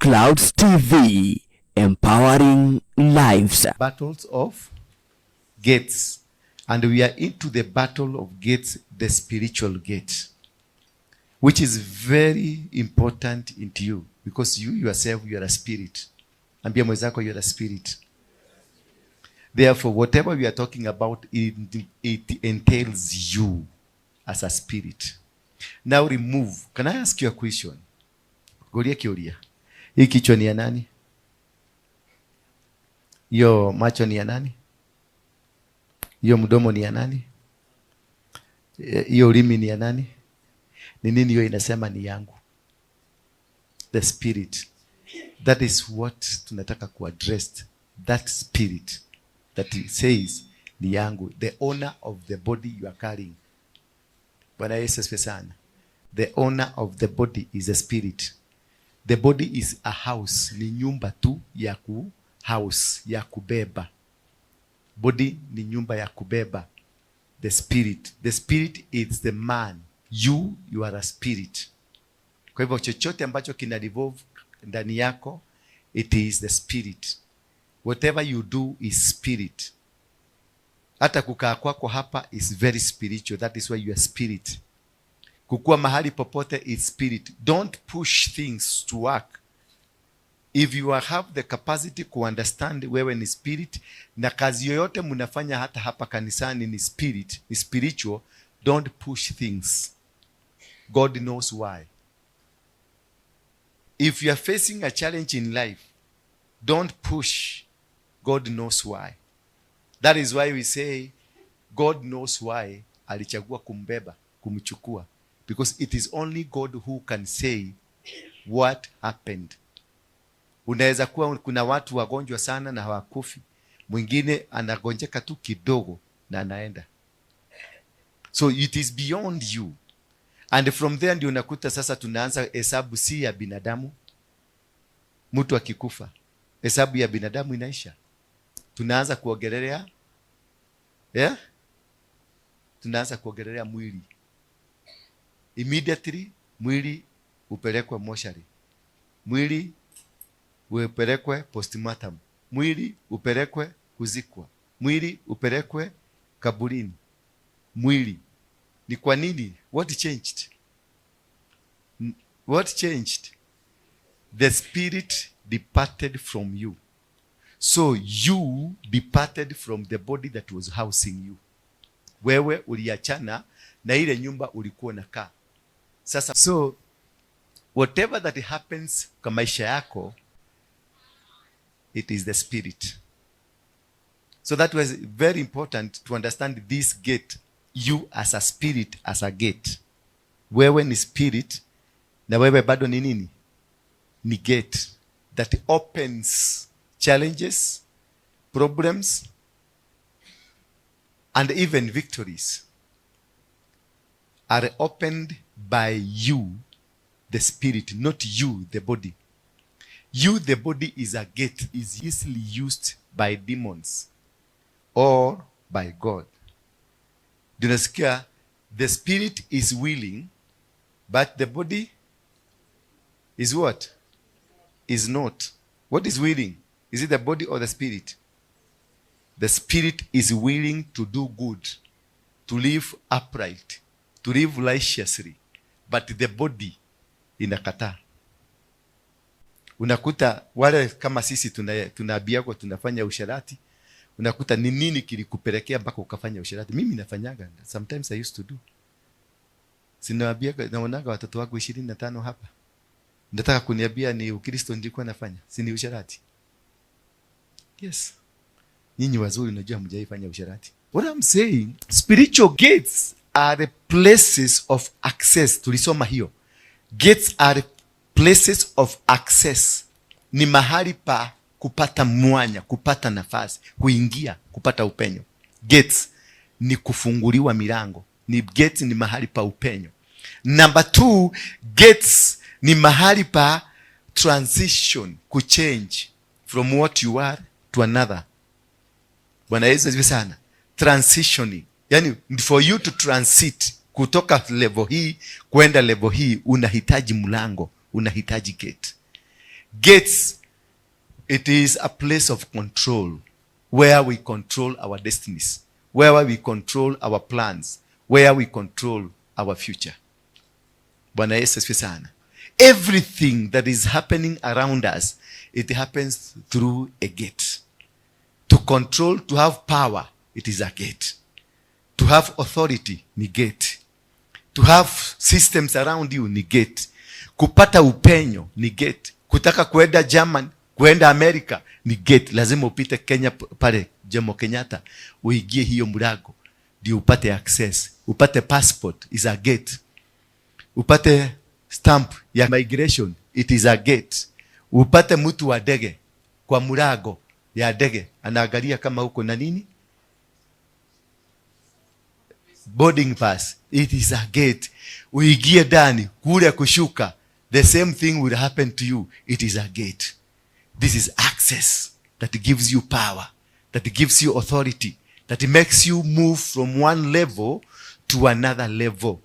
Clouds TV, empowering lives. Battles of gates. And we are into the battle of gates, the spiritual gate, which is very important into you because you yourself, you are a spirit. Ambia mwenzako, you are a spirit. Therefore, whatever we are talking about, it entails you as a spirit. Now remove. Can I ask you a question? Goria kiuria. Hii kichwa ni ya nani? Hiyo macho ni ya nani? Hiyo mdomo ni ya nani? Hiyo ulimi ni ya nani? Ni nini hiyo inasema ni yangu? The spirit. That is what tunataka kuaddress. That spirit that it says ni yangu. The owner of the body you are carrying. Bwana Yesu asifiwe sana. The owner of the body is a spirit. The body is a house, ni nyumba tu ya ku house ya kubeba. Body ni nyumba ya kubeba. The spirit. The spirit is the man. You are a spirit. Kwa hivyo chochote ambacho kina revolve ndani yako, it is the spirit. Whatever you do is spirit. Hata kukaa kwako hapa is very spiritual. That is why you are spirit. Kukua mahali popote is spirit. Don't push things to work. If you have the capacity ku understand wewe ni spirit, na kazi yoyote mnafanya hata hapa kanisani ni spirit, ni spiritual, don't push things. God knows why. If you are facing a challenge in life, don't push. God knows why. That is why we say God knows why alichagua kumbeba, kumchukua. Because it is only God who can say what happened. Unaweza kuwa kuna watu wagonjwa sana na hawakufi, mwingine anagonjeka tu kidogo na anaenda. So it is beyond you, and from there ndio unakuta sasa tunaanza hesabu si ya binadamu. Mtu akikufa, hesabu ya binadamu inaisha, tunaanza kuongelelea, yeah? Tunaanza kuongelelea mwili immediately, mwili upelekwe moshari, mwili upelekwe postmortem, mwili upelekwe kuzikwa, mwili upelekwe kaburini. Mwili ni kwa nini? What changed? What changed? The spirit departed from you. So you departed from the body that was housing you. Wewe uliachana na ile nyumba ulikuwa unakaa. Sasa, so whatever that happens kwa maisha yako, it is the spirit. So that was very important to understand this gate, you as a spirit, as a gate. Wewe ni spirit na wewe bado ni nini? Ni gate that opens challenges, problems and even victories are opened by you, the spirit, not you, the body. You, the body, is a gate, is easily used by demons or by God. Tunasikia the spirit is willing, but the body is what? Is not. What is willing? Is it the body or the spirit? The spirit is willing to do good, to live upright, to live righteously, but the body inakataa. Unakuta wale kama sisi tunaambiagwa tunafanya usherati, unakuta ni nini kilikupelekea mpaka ukafanya usherati? Mimi nafanyaga, sometimes I used to do. Sinawaambiaga, naonaga watoto wangu 25 hapa, nataka kuniambia ni Ukristo nilikuwa nafanya, si ni usherati? Yes. Nyinyi wazuri, unajua hamjaifanya usherati. What I'm saying, spiritual gates are the places of access. Tulisoma hiyo. Gates are places of access. Ni mahali pa kupata mwanya, kupata nafasi, kuingia, kupata upenyo. Gates ni kufunguliwa milango. Ni gates ni mahali pa upenyo. Number 2, gates ni mahali pa transition, kuchange from what you are to another. Bwana Yesu asifiwe sana. Transitioning. Yani for you to transit kutoka level hii kwenda level hii, unahitaji mlango, unahitaji gate. Gates, it is a place of control where we control our destinies, where we control our plans, where we control our future. Bwana Yesu asifiwe sana. Everything that is happening around us, it happens through a gate. To control, to have power, it is a gate. To have authority ni gate. To have systems around you ni gate. Kupata upenyo ni gate. Kutaka kuenda German, kuenda America ni gate. Lazima upite Kenya pale Jomo Kenyatta, uingie hiyo mlango ndio upate access. Upate passport is a gate. Upate stamp ya migration, it is a gate. Upate mtu wa ndege kwa mlango ya ndege anaangalia kama uko na nini, boarding pass, it is a gate. Uingie ndani kule kushuka, the same thing will happen to you, it is a gate. This is access that gives you power, that gives you authority, that makes you move from one level to another level.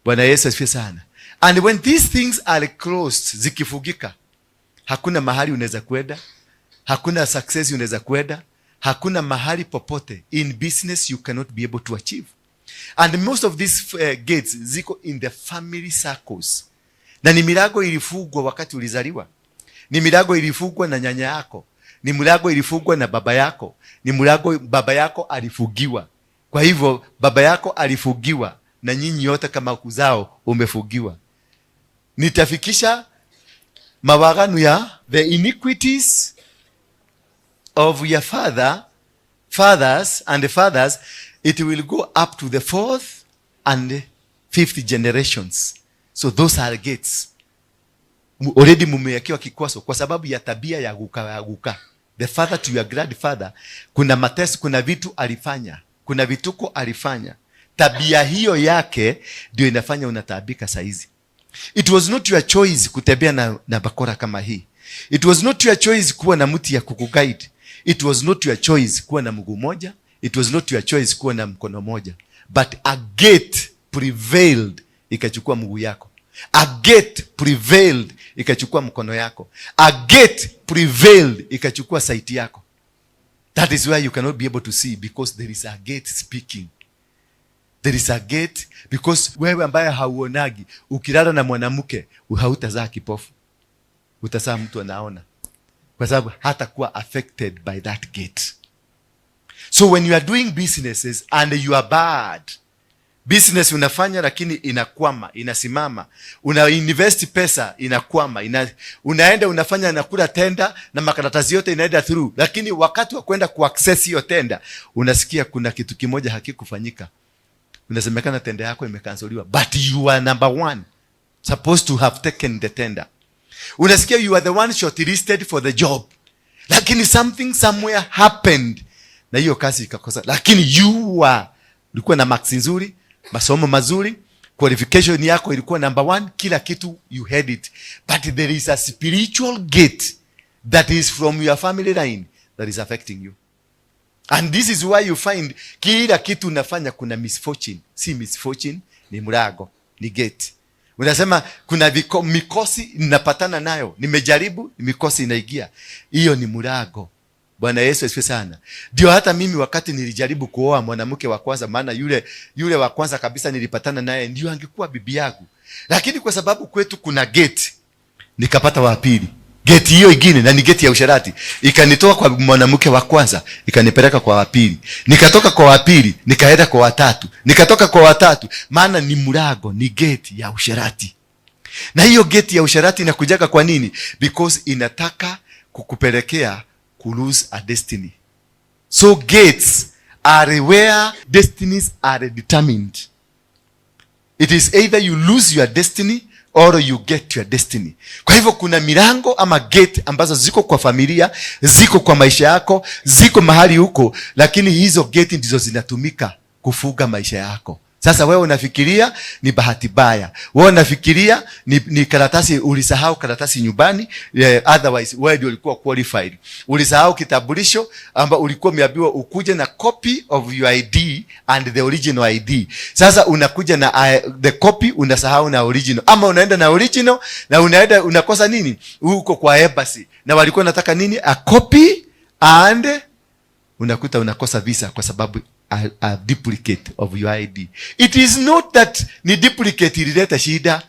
Bwana Yesu asifiwe sana. And when these things are closed, zikifugika, hakuna mahali unaweza kwenda, hakuna success unaweza kwenda, hakuna mahali popote in business you cannot be able to achieve. And most of these gates ziko in the family circles, na ni milango ilifungwa wakati ulizaliwa, ni milango ilifungwa na nyanya yako, ni milango ilifungwa na baba yako, ni mlango baba yako alifugiwa. Kwa hivyo baba yako alifugiwa na nyinyi yote kama uzao umefugiwa. Nitafikisha mawaganu ya the iniquities of your fathers and the fathers, it will go up to the fourth and fifth generations. So those are gates. Already mumewekewa kikwazo kwa sababu ya tabia ya guka ya guka. The father to your grandfather, kuna mateso, kuna vitu alifanya, kuna vituko alifanya. Tabia hiyo yake ndio inafanya unataabika saizi. It was not your choice kutembea na bakora kama hii. It was not your choice kuwa na mti ya kukuguide. It was not your choice kuwa na mguu moja. It was not your choice kuwa na mkono moja. But a gate prevailed ikachukua mguu yako. A gate prevailed ikachukua mkono yako. A gate prevailed ikachukua sight yako. That is why you cannot be able to see, because there is a gate speaking. There is a gate, because wewe ambaye hauonagi, ukilala na mwanamke hautazaa kipofu, utazaa mtu anaona, kwa sababu hatakuwa affected by that gate. So when you are doing businesses and you are bad business unafanya lakini inakwama, inasimama. Una invest pesa, inakwama, unaenda unafanya nakula tenda na makaratasi yote inaenda through, lakini wakati wa kwenda kuaccess hiyo tenda unasikia kuna kitu kimoja hakikufanyika. Unasemekana tenda yako imekansoliwa, but you are number one supposed to have taken the tender. Unasikia you are the one shortlisted for the job, lakini something somewhere happened na hiyo kazi ikakosa, lakini you are ulikuwa na marks nzuri, masomo mazuri, qualification yako ilikuwa number one, kila kitu you had it, but there is a spiritual gate that is from your family line that is affecting you. And this is why you find kila kitu unafanya kuna misfortune. Si misfortune, ni mlango, ni gate. Unasema kuna mikosi ninapatana nayo, nimejaribu, mikosi inaingia. Hiyo ni mlango. Bwana Yesu asifiwe sana. Ndio hata mimi wakati nilijaribu kuoa mwanamke wa kwanza, maana yule wa kwanza kabisa nilipatana naye ndio angekuwa bibi yangu, lakini kwa sababu kwetu kuna gate, nikapata wa pili. Gate hiyo ingine, na ni gate ya usherati, ikanitoa kwa mwanamke wa kwanza ikanipeleka kwa wa pili, nikatoka kwa wa pili nikaenda kwa watatu, nikatoka kwa watatu, maana ni mlango, ni gate ya usherati. Na hiyo gate ya usherati inakujaga kwa nini? Because inataka kukupelekea ku lose a destiny. So gates are where destinies are determined. It is either you lose your destiny or you get your destiny. Kwa hivyo kuna milango ama gate ambazo ziko kwa familia, ziko kwa maisha yako, ziko mahali huko, lakini hizo gate ndizo zinatumika kufuga maisha yako. Sasa wewe unafikiria ni bahati baya, wewe unafikiria ni karatasi, ulisahau karatasi nyumbani, otherwise wewe ndio ulikuwa qualified. Ulisahau kitambulisho amba ulikuwa umeambiwa ukuje na copy of your ID and the original ID. Sasa unakuja na the copy, unasahau na original, ama unaenda na original na unaenda unakosa nini huko kwa embassy, na walikuwa nataka nini? A copy and unakuta unakosa visa kwa sababu a duplicate of your ID. It is not that ni duplicate ilileta shida.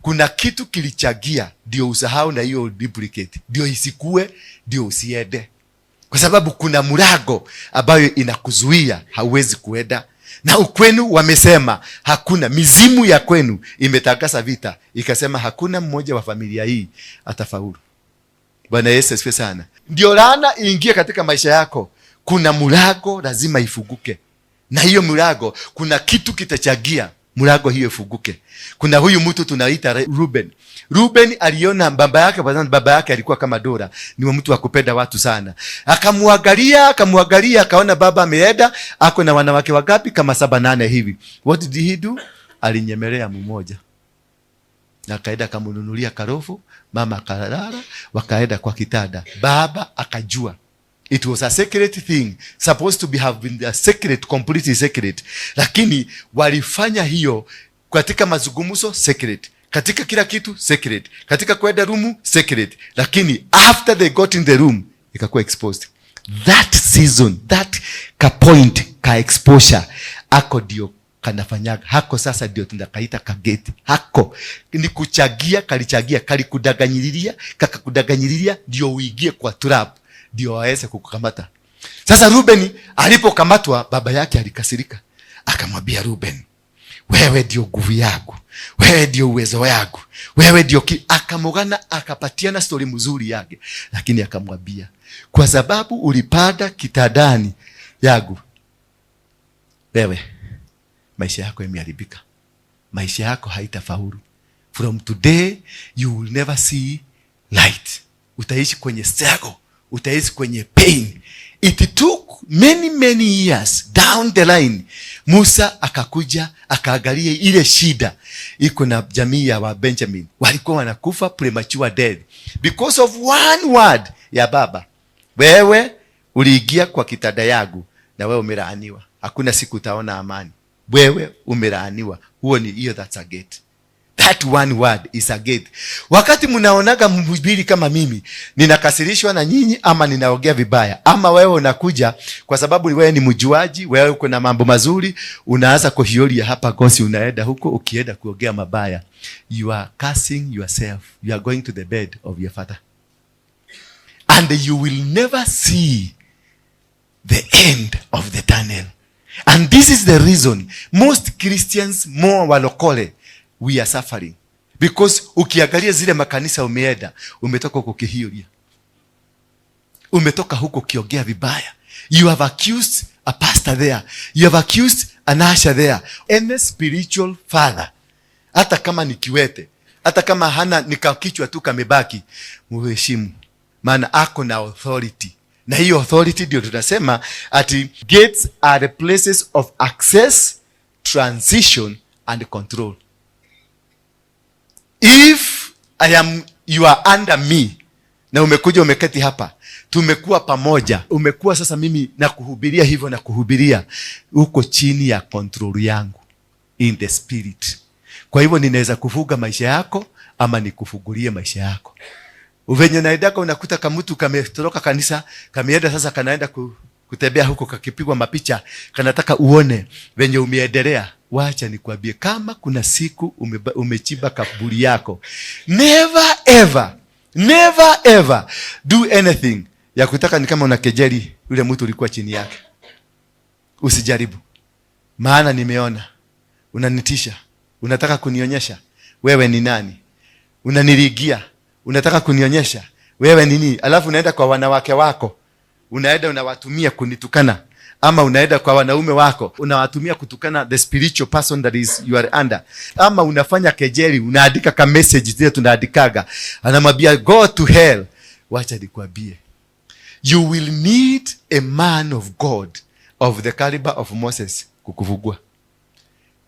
Kuna kitu kilichagia ndio usahau na hiyo duplicate, ndio isikue, ndio usiende, kwa sababu kuna mlango ambayo inakuzuia hauwezi kuenda. Na ukwenu wamesema hakuna, mizimu ya kwenu imetangaza vita, ikasema hakuna mmoja wa familia hii atafaulu. Bwana Yesu asifiwe sana. Ndio laana iingie katika maisha yako, kuna mlango lazima ifunguke, na hiyo mlango kuna kitu kitachagia mlango hiyo ifunguke. Kuna huyu mtu tunaita Ruben. Ruben aliona baba yake, kwa sababu baba yake alikuwa kama Dora, ni mtu wa kupenda watu sana. Akamwangalia, akamwangalia, akaona baba ameenda, ako na wanawake wangapi? Kama saba nane hivi. What did he do? Alinyemelea mmoja na akaenda akamnunulia karofu, mama akalala, wakaenda kwa kitanda. Baba akajua it was a secret thing, supposed to be have been a secret, completely secret, lakini walifanya hiyo katika mazungumzo secret, katika kila kitu secret, katika kwenda room secret, lakini after they got in the room ikakuwa exposed. That season, that ka point ka exposure ako ndio kanafanyaga hako sasa ndio tunakaita kageti hako ni kuchagia, kalichagia, kalikudanganyiriria, kakakudanganyiriria ndio uingie kwa trap, ndio waweze kukukamata. Sasa Ruben alipokamatwa, baba yake alikasirika, akamwambia Ruben, wewe ndio nguvu yangu, wewe ndio uwezo wangu, wewe ndio ki... Akamugana, akapatiana stori mzuri yake, lakini akamwambia kwa sababu ulipanda kitandani yangu, wewe maisha yako yameharibika, maisha yako haitafaulu. From today you will never see light. Utaishi kwenye struggle, utaishi kwenye pain. It took many many years down the line, Musa akakuja akaangalia ile shida iko na jamii ya wa Benjamin, walikuwa wanakufa premature death because of one word ya baba. Wewe uliingia kwa kitanda yangu na wewe umelaaniwa, hakuna siku utaona amani. Wewe umelaaniwa. Huo ni hiyo, that's a gate. That one word is a gate. Wakati mnaonaga mhubiri kama mimi ninakasirishwa na nyinyi ama ninaongea vibaya, ama wewe unakuja kwa sababu wewe ni mjuaji, wewe uko na mambo mazuri, unaanza kuhioria hapa gosi, unaenda huko, ukienda kuongea mabaya, you are cursing yourself. You are going to the bed of your father and you will never see the end of the tunnel. And this is the reason most Christians, more walokole, we are suffering. Because ukiangalia zile makanisa umeenda, umetoka huko ukihioria, umetoka huko ukiongea vibaya. You have accused a pastor there, you have accused an usher there. Any spiritual father, hata kama ni kiwete, hata kama hana ni kakichwa tu kamebaki, muheshimu, maana ako na authority na hiyo authority ndio tunasema ati gates are the places of access, transition and control. If I am, you are under me na umekuja umeketi hapa, tumekuwa pamoja, umekuwa sasa mimi na kuhubiria hivyo na kuhubiria, uko chini ya control yangu in the spirit. Kwa hivyo ninaweza kufuga maisha yako ama nikufugulie maisha yako. Venye naendaka unakuta kamutu kametoroka kanisa, kameenda sasa kanaenda kutembea huko kakipigwa mapicha, kanataka uone venye umeendelea. Wacha nikwambie, kama kuna siku umechimba kaburi yako, never ever, never ever do anything ya kutaka ni kama unakejeli yule mtu ulikuwa chini yake. Usijaribu, maana nimeona unanitisha, unataka kunionyesha wewe ni nani, unanirigia, unataka kunionyesha wewe nini, alafu unaenda kwa wanawake wako, unaenda unawatumia kunitukana, ama unaenda kwa wanaume wako unawatumia kutukana the spiritual person that is you are under, ama unafanya kejeli, unaandika ka message zile tunaandikaga, anamwambia go to hell. Wacha nikwambie, you will need a man of God of the caliber of Moses kukuvugua.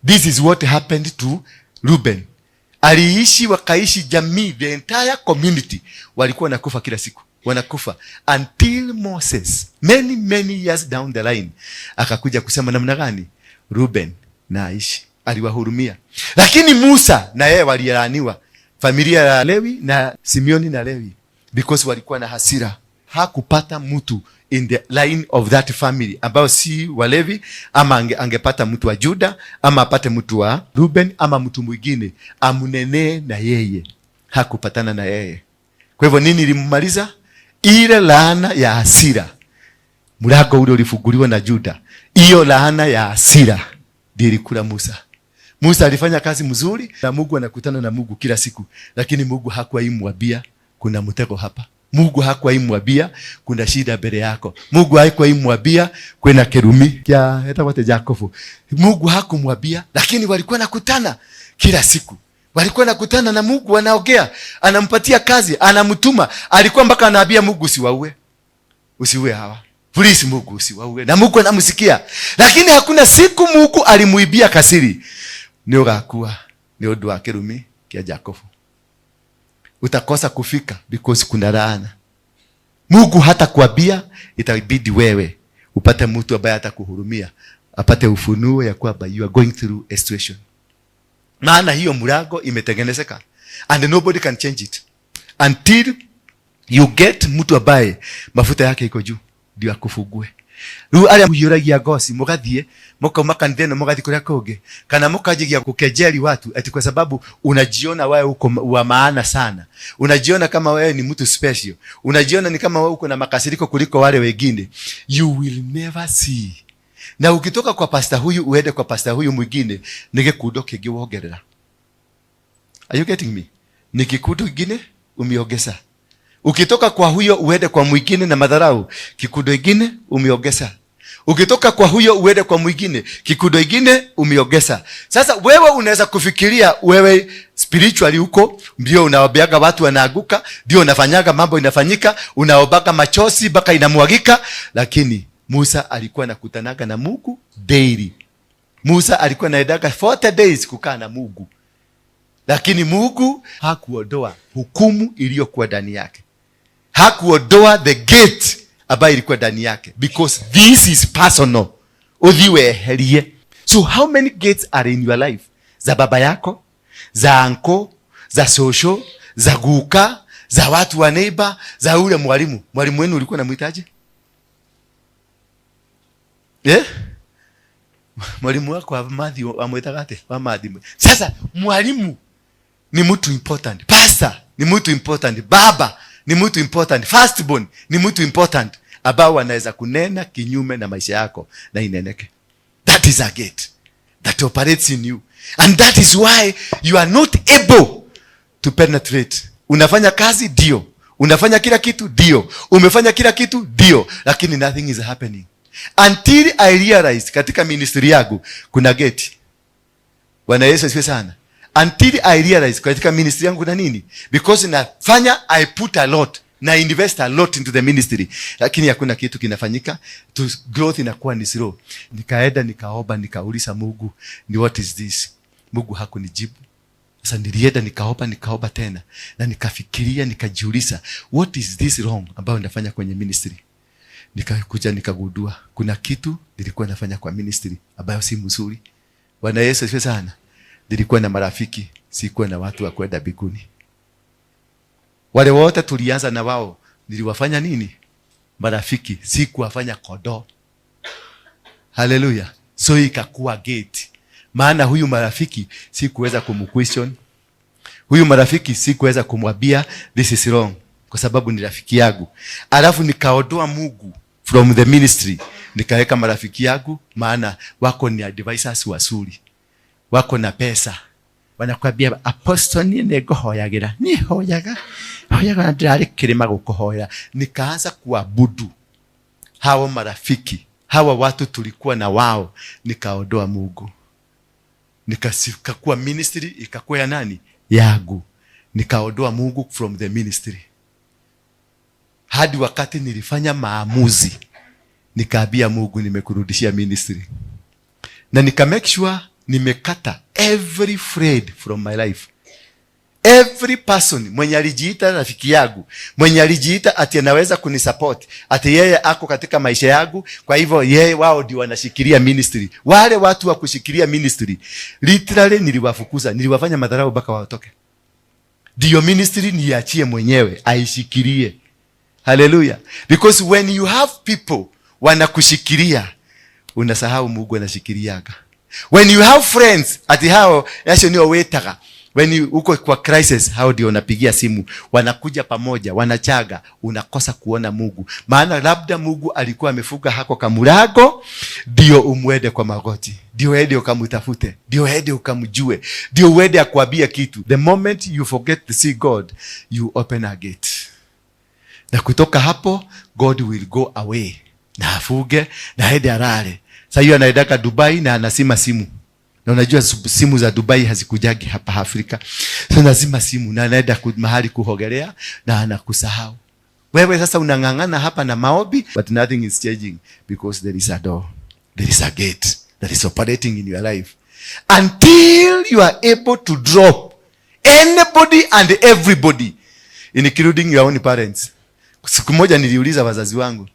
This is what happened to Reuben. Aliishi, wakaishi jamii, the entire community walikuwa wanakufa kila siku, wanakufa until Moses many many years down the line akakuja kusema namna gani Reuben na aishi, aliwahurumia. Lakini Musa na yeye walilaaniwa, familia ya Lewi na Simeoni na Lewi, because walikuwa na hasira. Hakupata mtu in the line of that family ambayo si Walevi, ama angepata mtu wa Juda ama apate mtu wa Ruben ama mtu mwingine amnenee na yeye, hakupatana na yeye. Kwa hivyo nini ilimmaliza? Ile laana ya hasira, mlango ule ulifunguliwa na Juda, hiyo laana ya hasira ndiyo ilikula Musa. Musa alifanya kazi mzuri na Mungu, anakutana na Mungu kila siku, lakini Mungu hakuwahi mwambia kuna mtego hapa. Mungu hakuwahi mwambia kuna shida mbele yako. Mungu hakuwahi mwambia kwena kirumi kya etagwo atĩa Jacobo. Mungu hakumwambia, lakini walikuwa nakutana kila siku. Walikuwa nakutana na Mungu, wanaongea, anampatia kazi, anamtuma. Alikuwa mpaka anaambia Mungu, usiwaue, usiue hawa. Please Mungu usiwaue. Na Mungu anamsikia. Lakini hakuna siku Mungu alimuibia kasiri. Ni ugakua ni undu wa kirumi kia Jacobo. Utakosa kufika because kuna laana. Mungu hata kuambia, itabidi wewe upate mtu ambaye atakuhurumia, apate ufunuo ya kwamba you are going through a situation. Maana hiyo mlango imetengenezeka and nobody can change it until you get mtu ambaye mafuta yake iko juu ndio akufungue. Riu aria muhiuragia ngoci mugathie mukauma kanitha ĩno mugathie kuria kungi kana mukanjigia kukejeli watu ati kwa sababu unajiona wewe uko wa maana sana, unajiona kama wewe ni mtu special, unajiona ni kama wewe uko na makasiriko kuliko wale wengine. You will never see. Na ukitoka kwa pasta huyu uende kwa pasta huyu mwingine, ni gikundo kingi wongerera. Are you getting me? Ni kikundo kingine umeongeza. Ukitoka kwa huyo uende kwa mwingine na madharau, kikundo ingine umeongeza. Ukitoka kwa huyo uende kwa mwingine, kikundo ingine umeongeza. Sasa wewe unaweza kufikiria wewe spiritually huko ndio unaombeaga watu wanaanguka, ndio unafanyaga mambo inafanyika, unaombaga machozi mpaka inamwagika, lakini Musa alikuwa anakutanaga na Mungu daily. Musa alikuwa anaendaga 40 days kukaa na Mungu, lakini Mungu hakuondoa hukumu iliyokuwa ndani yake, hakuondoa the gate ambayo ilikuwa ndani yake, because this is personal. Uthi weherie. So how many gates are in your life? Za baba yako, za uncle, za shosho, za guka, za watu wa neighbor, za ule mwalimu. Mwalimu wenu ulikuwa unamwitaje? Eh? Mwalimu wako wa mathi amwitaga atia? Wa mathi. Sasa mwalimu ni mtu important. Pastor ni mtu important. Baba ni mtu important. Firstborn ni mtu important ambao wanaweza kunena kinyume na maisha yako na ineneke. That is a gate that operates in you. And that is why you are not able to penetrate. Unafanya kazi ndio, unafanya kila kitu ndio, umefanya kila kitu ndio, lakini nothing is happening until I realized katika ministry yangu kuna gate. Bwana Yesu asifiwe sana. Until I realized katika ministry yangu kuna nini, because nafanya, I put a lot na invest a lot into the ministry, lakini hakuna kitu kinafanyika to growth inakuwa ni slow. Nikaenda nikaomba, nikauliza Mungu, ni what is this? Mungu hakunijibu. Sasa nilienda nikaomba, nikaomba tena na nikafikiria, nikajiuliza, what is this wrong ambayo nafanya kwenye ministry? Nikakuja nikagundua kuna kitu nilikuwa nafanya kwa ministry ambayo si mzuri. Bwana Yesu asifiwe sana. Nilikuwa na marafiki, sikuwa na watu wa kwenda mbinguni. Wale wote tulianza na wao, niliwafanya nini? Marafiki, sikuwafanya kondoo. Haleluya. So ikakuwa gate. Maana huyu marafiki sikuweza kumquestion. Huyu marafiki sikuweza kumwambia this is wrong kwa sababu ni rafiki yangu. Alafu nikaondoa Mungu from the ministry, nikaweka marafiki yangu, maana wako ni advisors wazuri, wako na pesa, wanakwambia apostle, niĩ nĩngũhoyagĩra, niĩ hoyaga hoyaga na ndĩrarĩ kĩrĩma gũkũhoya. Nikaanza kuabudu hawa marafiki, hawa watu tulikuwa na wao, nikaondoa Mungu, nikakuwa ministry ikakuwa ya nani? Yangu. Nikaondoa Mungu from the ministry hadi wakati nilifanya maamuzi, nikaambia Mungu, nimekurudishia ministry, na nika make sure Nimekata every friend from my life, every person mwenye alijiita rafiki yangu, mwenye alijiita ati anaweza kunisupport, ati yeye ako katika maisha yangu, kwa hivyo yeye, wao ndio wanashikilia ministry. Wale watu wa kushikilia ministry, literally niliwafukuza, niliwafanya madharau mpaka watoke. Ndio ministry niachie mwenyewe aishikilie. Haleluya! Because when you have people wanakushikilia, unasahau Mungu anashikiliaga. When you have friends ati hao acio nio witaga when you, uko kwa crisis, hao ndio unapigia simu, wanakuja pamoja, wanachaga, unakosa kuona Mungu, maana labda Mungu alikuwa amefunga hako kamurago ndio umwende kwa magoti, ndio uende ukamutafute, ndio uende ukamjue, ndio uende akwambie kitu. The moment you forget to see God, you open a gate, na kutoka hapo God will go away na afuge na aende alale. Sasa hiyo anaendaka Dubai na anazima simu, na unajua simu za Dubai hazikujagi hapa Afrika, so nazima simu na anaenda mahali kuogelea na anakusahau wewe. Sasa unang'ang'ana hapa na maombi, but nothing is changing because there is a door, there is a gate that is operating in your life until you are able to drop anybody and everybody, including your own parents. Siku moja niliuliza wazazi wangu,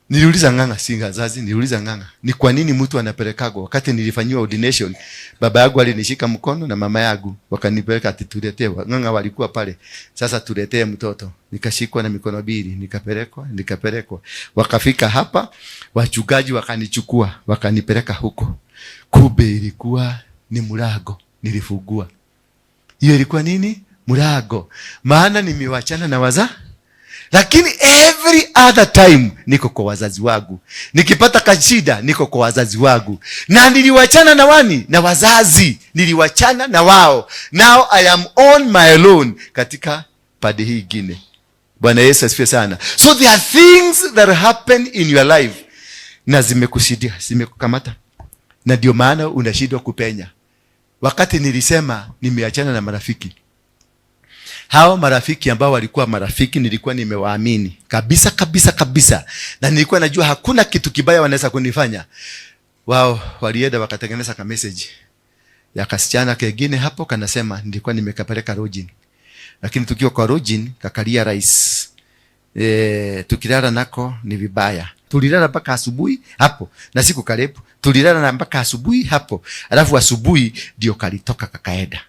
niliuliza Ng'ang'a, si wazazi, niliuliza Ng'ang'a, ni kwa nini mtu anapelekagwa? Wakati nilifanyiwa ordination, baba yangu alinishika mkono na mama yangu wakanipeleka ati tuletee. Ng'ang'a walikuwa pale, sasa tuletee mtoto. Nikashikwa na mikono mbili, nikapelekwa, nikapelekwa. Wakafika hapa, wachungaji wakanichukua, wakanipeleka huko. Kumbe ilikuwa ni mlango nilifungua. Hiyo ilikuwa nini? Mlango. Maana nimewachana na lakini every other time niko kwa wazazi wangu, nikipata kashida niko kwa wazazi wangu, na niliwachana na wani na wazazi, niliwachana na wao. Now I am on my own katika pande hii ingine. Bwana Yesu asifiwe sana. So there are things that happen in your life na zimekushidia, zimekukamata, na ndio maana unashindwa kupenya. Wakati nilisema nimeachana na marafiki, hao marafiki ambao walikuwa marafiki nilikuwa nimewaamini kabisa kabisa kabisa, na nilikuwa najua hakuna kitu kibaya wanaweza kunifanya. Wao walienda wakatengeneza ka message ya kasichana kengine hapo, kanasema nilikuwa nimekapeleka lodging, lakini tukiwa kwa lodging kakalia rais tukilala nako ni vibaya. Tulilala mpaka asubuhi hapo, na siku karibu tulilala na mpaka asubuhi hapo, alafu asubuhi ndio kalitoka kakaenda.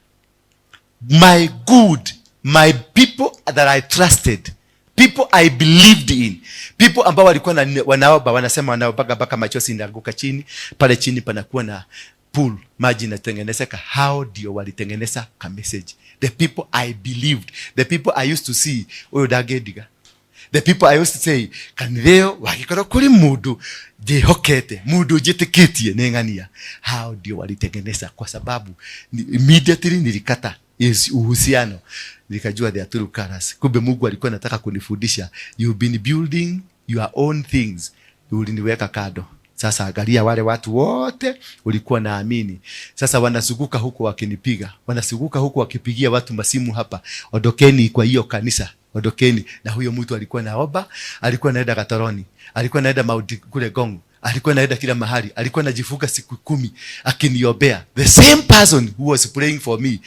My good, my people that I trusted, people I believed in, people ambao walikuwa wanaomba, wanasema wanaombaga mpaka machozi inaanguka chini, pale chini panakuwa na pool, maji inatengenezeka. Hao ndio walitengeneza ka message. The people I believed, the people I used to see, uyu ndangĩndiga, the people I used to say, kanitheo wagikorwo kuri mundu njihokete, mundu njitikitie nĩ ng'ania, hao ndio walitengeneza, kwa sababu immediately nilikata uhusiano, nikajua they are true colors. Kumbe Mungu alikuwa anataka kunifundisha, you've been building your own things, uliniweka kando. Sasa angalia wale watu wote ulikuwa naamini, sasa wanazunguka huku wakinipiga, wanazunguka huku wakipigia watu masimu hapa, ondokeni kwa hiyo kanisa, ondokeni. Na huyo mtu alikuwa naomba, alikuwa naenda Katoroni, alikuwa naenda Mount kule Ngong, alikuwa naenda kila mahali, alikuwa anajifunga siku 10 akiniombea. The same person who was praying for me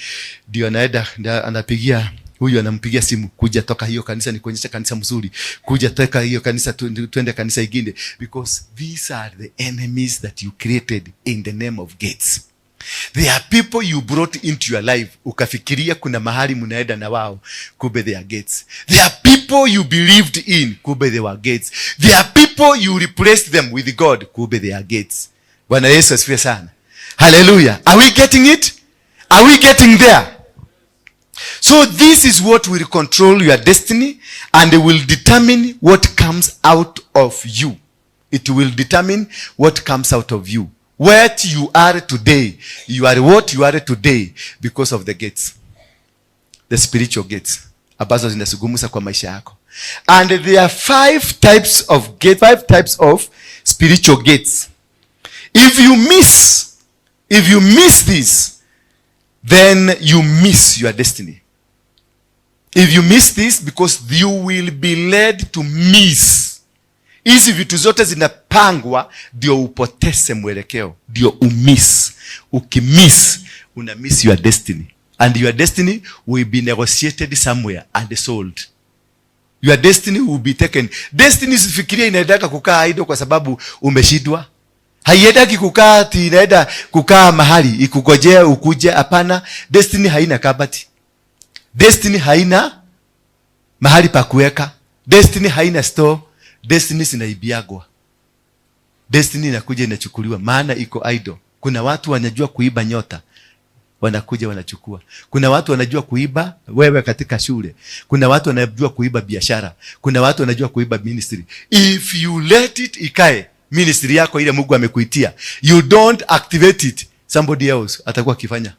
ndio anaenda ndio anapigia huyu, anampigia simu, kuja toka hiyo kanisa nikuonyesha kanisa mzuri, kuja toka hiyo kanisa tuende kanisa ingine, because these are the enemies that you created in the name of gates. There are people you brought into your life, ukafikiria kuna mahali mnaenda na wao, kumbe they are gates. There are people you believed in, kumbe they were gates. There are people you replaced them with God, kumbe they are gates. Bwana Yesu asifiwe sana. Hallelujah. Are we getting it? Are we getting there? So this is what will control your destiny and it will determine what comes out of you. It will determine what comes out of you. What you are today, you are what you are today because of the gates. The spiritual gates ambazo zinazungumza kwa maisha yako. And there are five types of gate, five types of spiritual gates. If you miss this, then you miss your destiny. If you miss this, because you will be led to miss. Hizi vitu zote zinapangwa Zimepangwa ndio upoteze mwelekeo, ndio umiss. Ukimiss, una miss your destiny, and your destiny will be negotiated somewhere and sold. Your destiny will be taken. Destiny, usifikirie inaendaka kukaa idle kwa sababu umeshindwa. Haiendaki kukaa ati inaenda kukaa mahali ikugojea ukuje. Hapana, destiny haina kabati. Destiny haina mahali pa kuweka. Destiny haina store. Destiny zinaibiagwa. Destiny inakuja inachukuliwa, maana iko idle. Kuna watu wanajua kuiba nyota, wanakuja wanachukua. Kuna watu wanajua kuiba wewe katika shule. Kuna watu wanajua kuiba biashara. Kuna watu wanajua kuiba ministry. If you let it ikae, ministry yako ile Mungu amekuitia, you don't activate it, somebody else atakuwa akifanya.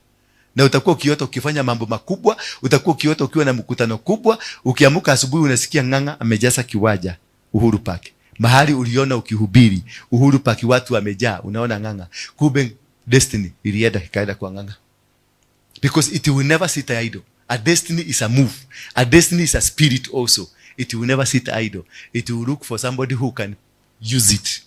Na utakuwa ukiota ukifanya mambo makubwa, utakuwa ukiota ukiwa na mkutano kubwa, ukiamuka asubuhi unasikia Ng'ang'a amejaza kiwanja Uhuru Park. Mahali uliona ukihubiri Uhuru Park watu wamejaa, unaona Ng'ang'a. Kumbe destiny ilienda ikaenda kwa Ng'ang'a. Because it will never sit idle. A destiny is a move. A destiny is a spirit also. It will never sit idle. It will look for somebody who can use it.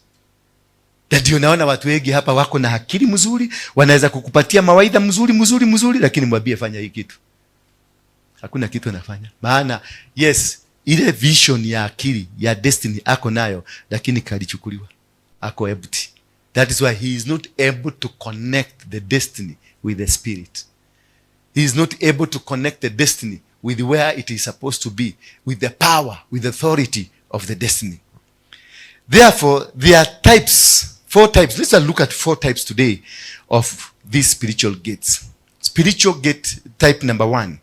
Na ndio naona watu wengi hapa wako na akili mzuri, wanaweza kukupatia mawaidha mzuri mzuri mzuri, lakini mwambie fanya hii kitu, hakuna kitu anafanya. Maana yes, ile vision ya akili ya destiny ako nayo, lakini kalichukuliwa, ako empty. That is why he is not able to connect the destiny with the spirit. He is not able to connect the destiny with where it is supposed to be, with the power, with the authority of the destiny. Therefore, there are types, four types. Let's look at four types today of these spiritual gates. Spiritual gate type number one,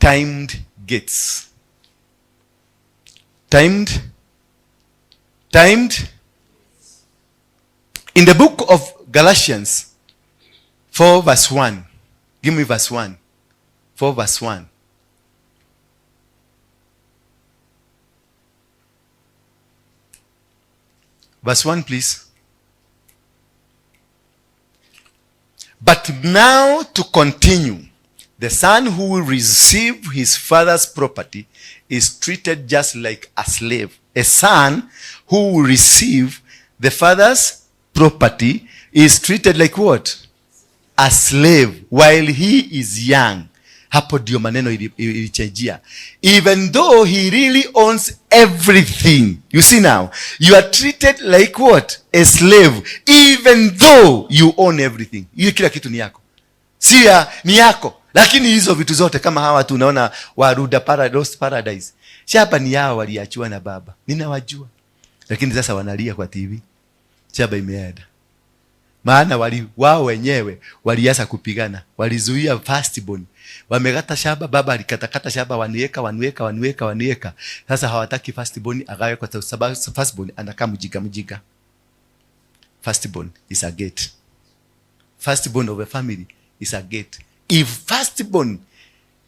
timed gates. Timed, timed. In the book of Galatians 4 verse 1, give me verse 1. 4 verse 1. Verse 1, please. But now to continue, the son who will receive his father's property is treated just like a slave. A son who will receive the father's property is treated like what? A slave while he is young. Hapo ndio maneno ilichangia. Even though he really owns everything. You see now, you are treated like what? A slave. Even though you own everything. Hiyo kila kitu ni yako. Si ya, ni yako. Lakini hizo vitu zote kama hawa tu unaona wa Ruda Lost Paradise. Shamba ni yao, waliachiwa na baba. Ninawajua. Lakini sasa wanalia kwa TV. Shamba imeenda. Maana wao wenyewe walianza kupigana. Walizuia firstborn. Wamekata shamba, baba alikatakata shamba, waniweka, waniweka, waniweka, waniweka. Sasa hawataki firstborn agawe kwa sababu firstborn anakaa mjinga mjinga. Firstborn is a gate. Firstborn of a family is a gate. If firstborn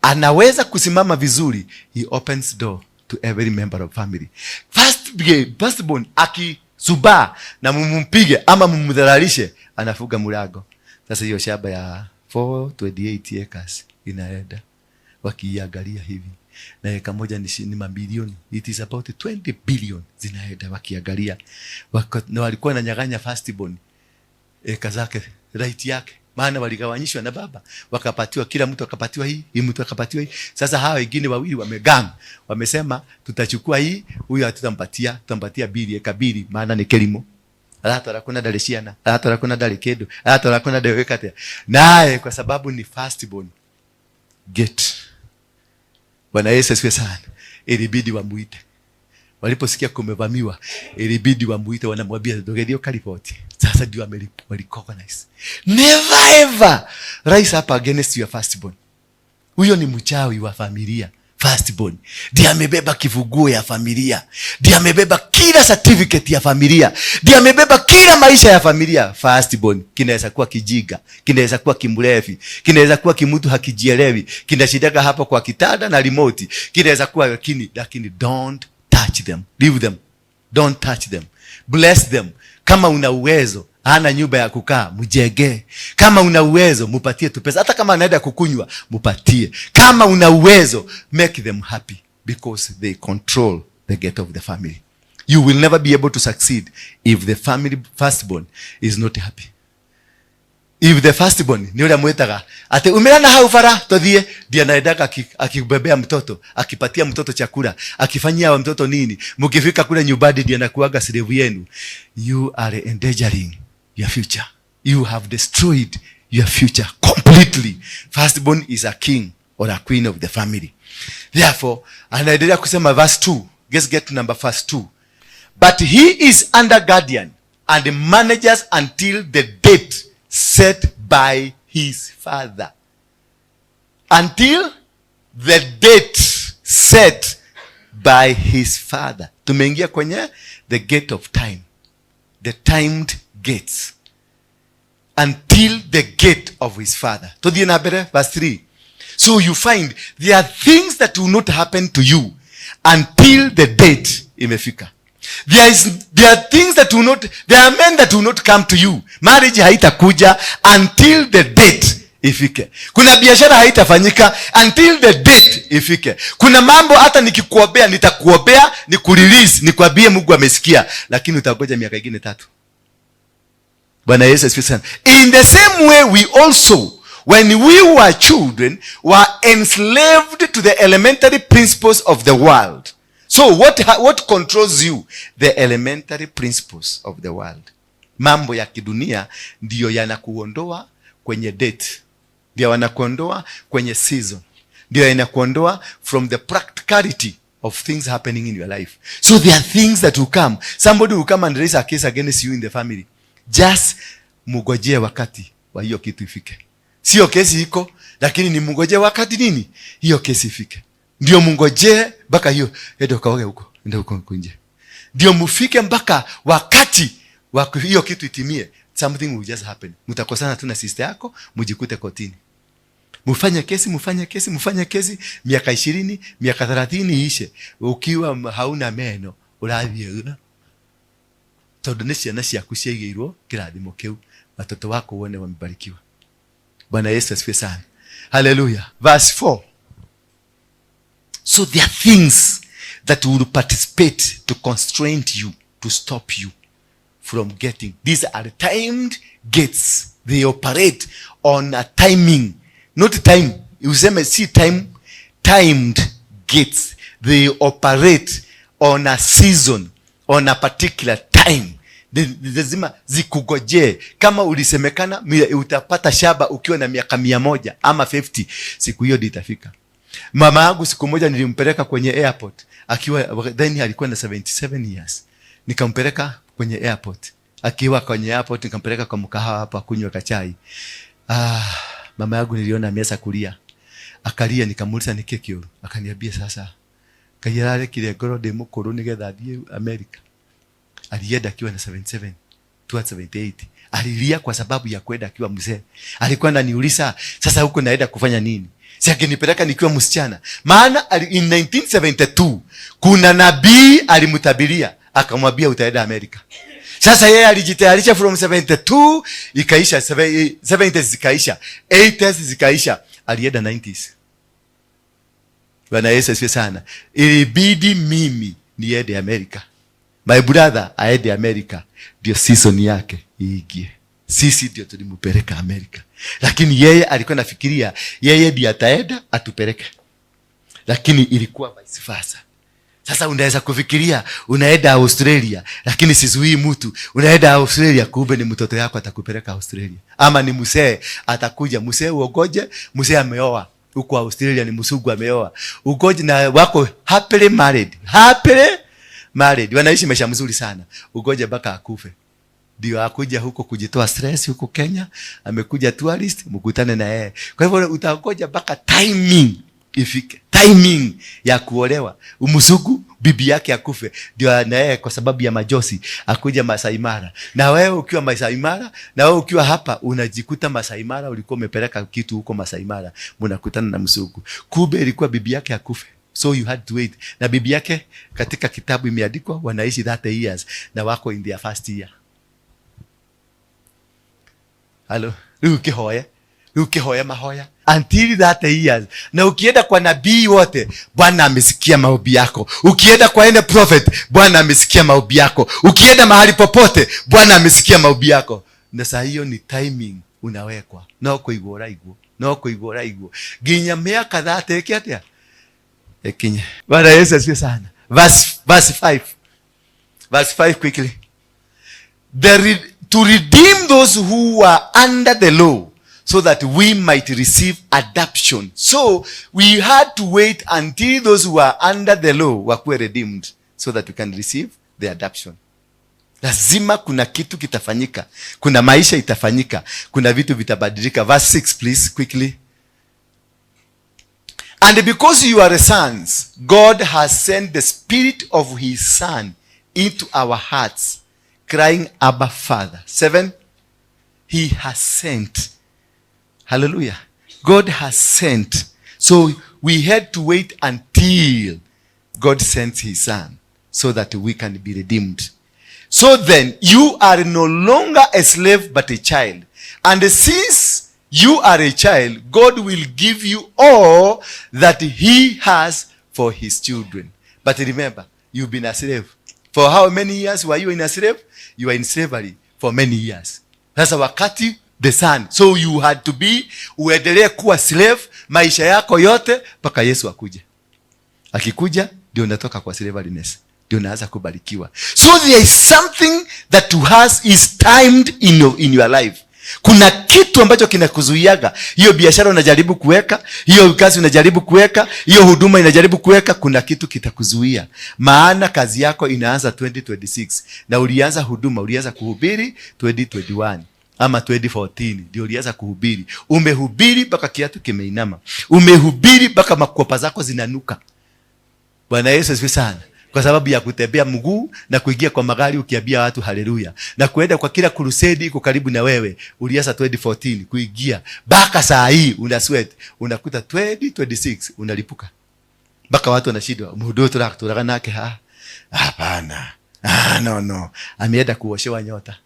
anaweza kusimama vizuri, he opens door to every member of family. Firstborn akizubaa na mumumpige ama mumudhalalishe, anafuga mlango. Sasa hiyo shamba ya 428 acres inaenda wakiangalia hivi, na eka moja ni mabilioni, it is about 20 billion zinaenda wakiangalia. Na walikuwa wananyang'anya firstborn eka zake, right yake, maana waligawanyishwa na baba, wakapatiwa, kila mtu akapatiwa hii, hii mtu akapatiwa hii. Sasa hawa wengine wawili wamegang, wamesema tutachukua hii, huyu hatutampatia, tutampatia bili, eka bili, maana ni kelimo. Aratwara kuna ndari ciana, aratwara kuna ndari kindu, aratwara kuna ndari wikate. Naye kwa sababu ni firstborn gate. Bwana Yesu asifiwe sana. Ilibidi wamuite. Waliposikia kumevamiwa, ilibidi wamuite, wanamwambia ndogerio karipoti. Sasa ndio walicognize. Never ever rise up against your firstborn. Huyo ni mchawi wa familia. Firstborn ndiye amebeba kifunguo ya familia, ndiye amebeba kila certificate ya familia, ndiye amebeba kila maisha ya familia. Firstborn kinaweza kuwa kijiga, kinaweza kuwa kimrefi, kinaweza kuwa kimutu hakijielewi, kinashidaka hapo kwa kitanda na remote, kinaweza kuwa lakini don't touch them, leave them, don't touch them, bless them. Kama una uwezo, hana nyumba ya kukaa, mjengee. Kama una uwezo, mupatie tu pesa. Hata kama anaenda kukunywa, mupatie. Kama una uwezo, make them happy because they control the gate of the family. You will never be able to succeed if the family firstborn is not happy. If the firstborn ni ule mwitaga ati umira na hau bara tuthie, ndiye anaendaga akibebea mtoto, akipatia mtoto chakula, akifanyia mtoto nini, mkifika kule nyumbani ndiye anakuaga slave yenu. You are endangering your future. You have destroyed your future completely. Firstborn is a king or a queen of the family. Therefore, anaendelea kusema verse 2. Let's get to number verse 2. But he is under guardian and managers until the date set by his father. Until the date set by his father. Tumeingia kwenye the gate of time. The timed gates. Until the gate of his father. Tuthiĩ na mbere, verse 3. So you find there are things that will not happen to you until the date imefika. There are things that will not, there are men that will not come to you. Marriage haitakuja until the date ifike. Kuna biashara haitafanyika until the date ifike. Kuna mambo hata nikikuombea, nitakuombea, nikurelease, nikwambie Mungu amesikia, lakini utangoja miaka ingine 3. Bwana Yesu asifiwe sana. In the same way we also, when we were children, were enslaved to the elementary principles of the world. So what controls you? The elementary principles of the world. Mambo ya kidunia ndiyo yanakuondoa kwenye date, ndio yanakuondoa kwenye season, ndio yanakuondoa from the practicality of things happening in your life. So there are things that will come. Somebody will come and raise a case against you in the family. Just mugojee wakati wa hiyo kitu ifike. Sio kesi iko, lakini ni mungojee wakati nini hiyo kesi ifike. Ndio mungojee mpaka hiyo, enda ukaoge huko, enda huko nje. Ndio mufike mpaka wakati wa hiyo kitu itimie. Something will just happen. Mtakosana tu na sister yako, mujikute kotini. Mufanye kesi, mufanye kesi, mufanye kesi, miaka 20, miaka 30 iishe. Ukiwa hauna meno, urathiĩ tondu nĩ ciana ciaku ciaigĩirwo kĩrathimo kĩu, watoto wako uone wamebarikiwa. Bwana Yesu asifiwe sana. Hallelujah. Verse 4. So there are things that will participate to constrain you, to stop you from getting. These are timed gates. They operate on a timing. Not time. Useme si time. Timed gates. They operate on a season, on a particular time. Lazima zikugojee. Kama ulisemekana utapata shamba ukiwa na miaka 100 ama 50, siku hiyo ndio itafika. Mama yangu siku moja nilimpeleka kwenye airport akiwa, then alikuwa na 77 years. Nikampeleka kwenye airport. Akiwa kwenye airport nikampeleka kwa mkahawa hapa kunywa kachai. Mama yangu niliona ameanza kulia. Akalia, nikamuuliza ni kĩ kĩũru. Akaniambia sasa Ngai ararekire ngorwo ndĩ mũkũrũ nĩgetha thiĩ America. Alienda akiwa na 77 towards 78. Alilia kwa sababu ya kwenda akiwa mzee. Alikuwa ananiuliza sasa huko naenda kufanya nini? Si angenipeleka nikiwa msichana. Maana in 1972 kuna nabii alimtabiria akamwambia utaenda Amerika. Sasa yeye alijitayarisha from 72 ikaisha, 70s zikaisha, 80s zikaisha, alienda 90s. Bwana Yesu asifiwe sana. Ilibidi mimi niende Amerika, my brother aende Amerika, ndio season yake iingie. Sisi ndio tulimpeleka Amerika, lakini yeye alikuwa anafikiria yeye ndiye ataenda atupeleke, lakini ilikuwa vice versa. Sasa unaweza kufikiria unaenda Australia, lakini sizuii mtu unaenda Australia, kumbe ni mtoto yako atakupeleka Australia, ama ni mzee atakuja. Mzee uogoje, mzee ameoa huko Australia, ni msungu ameoa, ugoje na wako happily married, happily married, wanaishi maisha mzuri sana, ugoje mpaka akufe ndio akuja huko kujitoa stress huko Kenya, amekuja tourist, mkutane na yeye. Kwa hivyo utangoja mpaka timing ifike, timing ya kuolewa, umsugu bibi yake akufe, ndio na yeye kwa sababu ya majosi akuja Masai Mara. Na wewe ukiwa Masai Mara, na wewe ukiwa hapa unajikuta Masai Mara, ulikuwa umepeleka kitu huko Masai Mara, mnakutana na msugu, kumbe ilikuwa bibi yake akufe. So you had to wait. Na bibi yake katika kitabu imeandikwa wanaishi 30 years na wako in their first year. Halo, rĩu kĩhoye, rĩu kĩhoye mahoya. Until that years. Na ukienda kwa nabii wote, Bwana amesikia maombi yako. Ukienda kwa any prophet, Bwana amesikia maombi yako. Ukienda mahali popote, Bwana amesikia maombi yako. Na saa hiyo ni timing unawekwa. No kũigwo ũraigwo, no kũigwo ũraigwo nginya mĩaka 30 ĩke atĩa, ĩkinye. Bwana Yesu asifiwe sana. Verse 5, verse 5 quickly. To redeem those who were under the law, so that we might receive adoption. So we had to wait until those who were under the law were redeemed, so that we can receive the adoption. Lazima kuna kitu kitafanyika, kuna maisha itafanyika, kuna vitu vitabadilika. Verse 6, please, quickly. And because you are sons, God has sent the Spirit of his Son into our hearts, crying, "Abba, Father." 7, he has sent. Hallelujah. God has sent. So we had to wait until God sent his Son so that we can be redeemed. So then, you are no longer a slave but a child. And since you are a child, God will give you all that he has for his children. But remember, you've been a slave. For how many years were you in a slave? You were in slavery for many years. Sasa wakati the son. So you had to be, uendelee kuwa slave maisha yako yote mpaka Yesu akuje. Akikuja ndio unatoka kwa slavery, ndio unaanza kubarikiwa. So there is something that to us is timed in your life. Kuna kitu ambacho kinakuzuiaga. Hiyo biashara unajaribu kuweka, hiyo kazi unajaribu kuweka, hiyo huduma inajaribu kuweka, kuna kitu kitakuzuia. Maana kazi yako inaanza 2026 na ulianza huduma, ulianza kuhubiri 2021 ama 2014 ndio ulianza kuhubiri. Umehubiri mpaka kiatu kimeinama, umehubiri mpaka makwapa zako zinanuka. Bwana Yesu asifiwe sana. Kwa sababu ya kutembea mguu na kuingia kwa magari ukiambia watu haleluya na kuenda kwa kila crusade iko karibu na wewe. Ulianza 2014 kuingia mpaka saa hii una sweat, unakuta 2026 unalipuka mpaka watu wanashindwa, mundu turaturaga nake ha, hapana, ah, no no, ameenda kuoshewa nyota.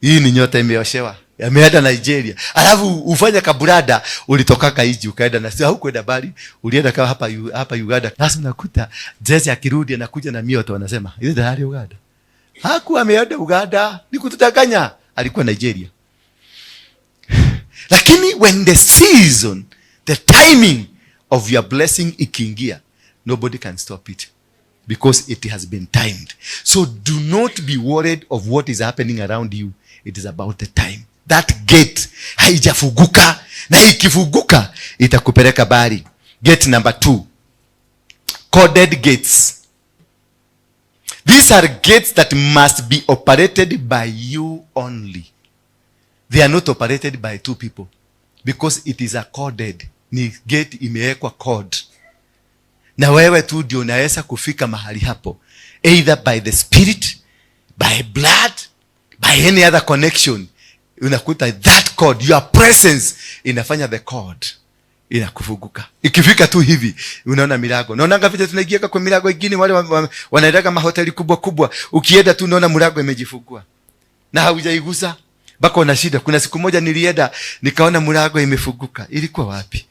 Hii ni nyota imeoshewa, ameenda Nigeria. Alafu ufanye kaburada, ulitoka Kaiji ukaenda na sio hukwenda bali ulienda kama hapa hapa Uganda. Sasa unakuta Jesse akirudi anakuja na mioto, anasema ile tayari Uganda. Hakuwa ameenda Uganda, ni kutudanganya, alikuwa Nigeria. Lakini when the season, the timing of your blessing ikiingia, nobody can stop it because it has been timed. So do not be worried of what is happening around you. It is about the time. That gate haijafunguka, na ikifunguka itakupeleka bari. Gate number 2, coded gates. These are gates that must be operated by you only. They are not operated by two people because it is a coded. Ni gate imewekwa code, na wewe tu ndio unaweza kufika mahali hapo, either by the Spirit, by blood, by any other connection. Unakuta that code, your presence inafanya the code inakufunguka. Ikifika tu hivi unaona milango. Naonanga vile tunaingia kwa milango ingine, wale wanaendaga mahoteli kubwa kubwa, ukienda tu unaona mlango imejifungua na haujaigusa mpaka una shida. Kuna siku moja nilienda nikaona mlango imefunguka. Ilikuwa wapi?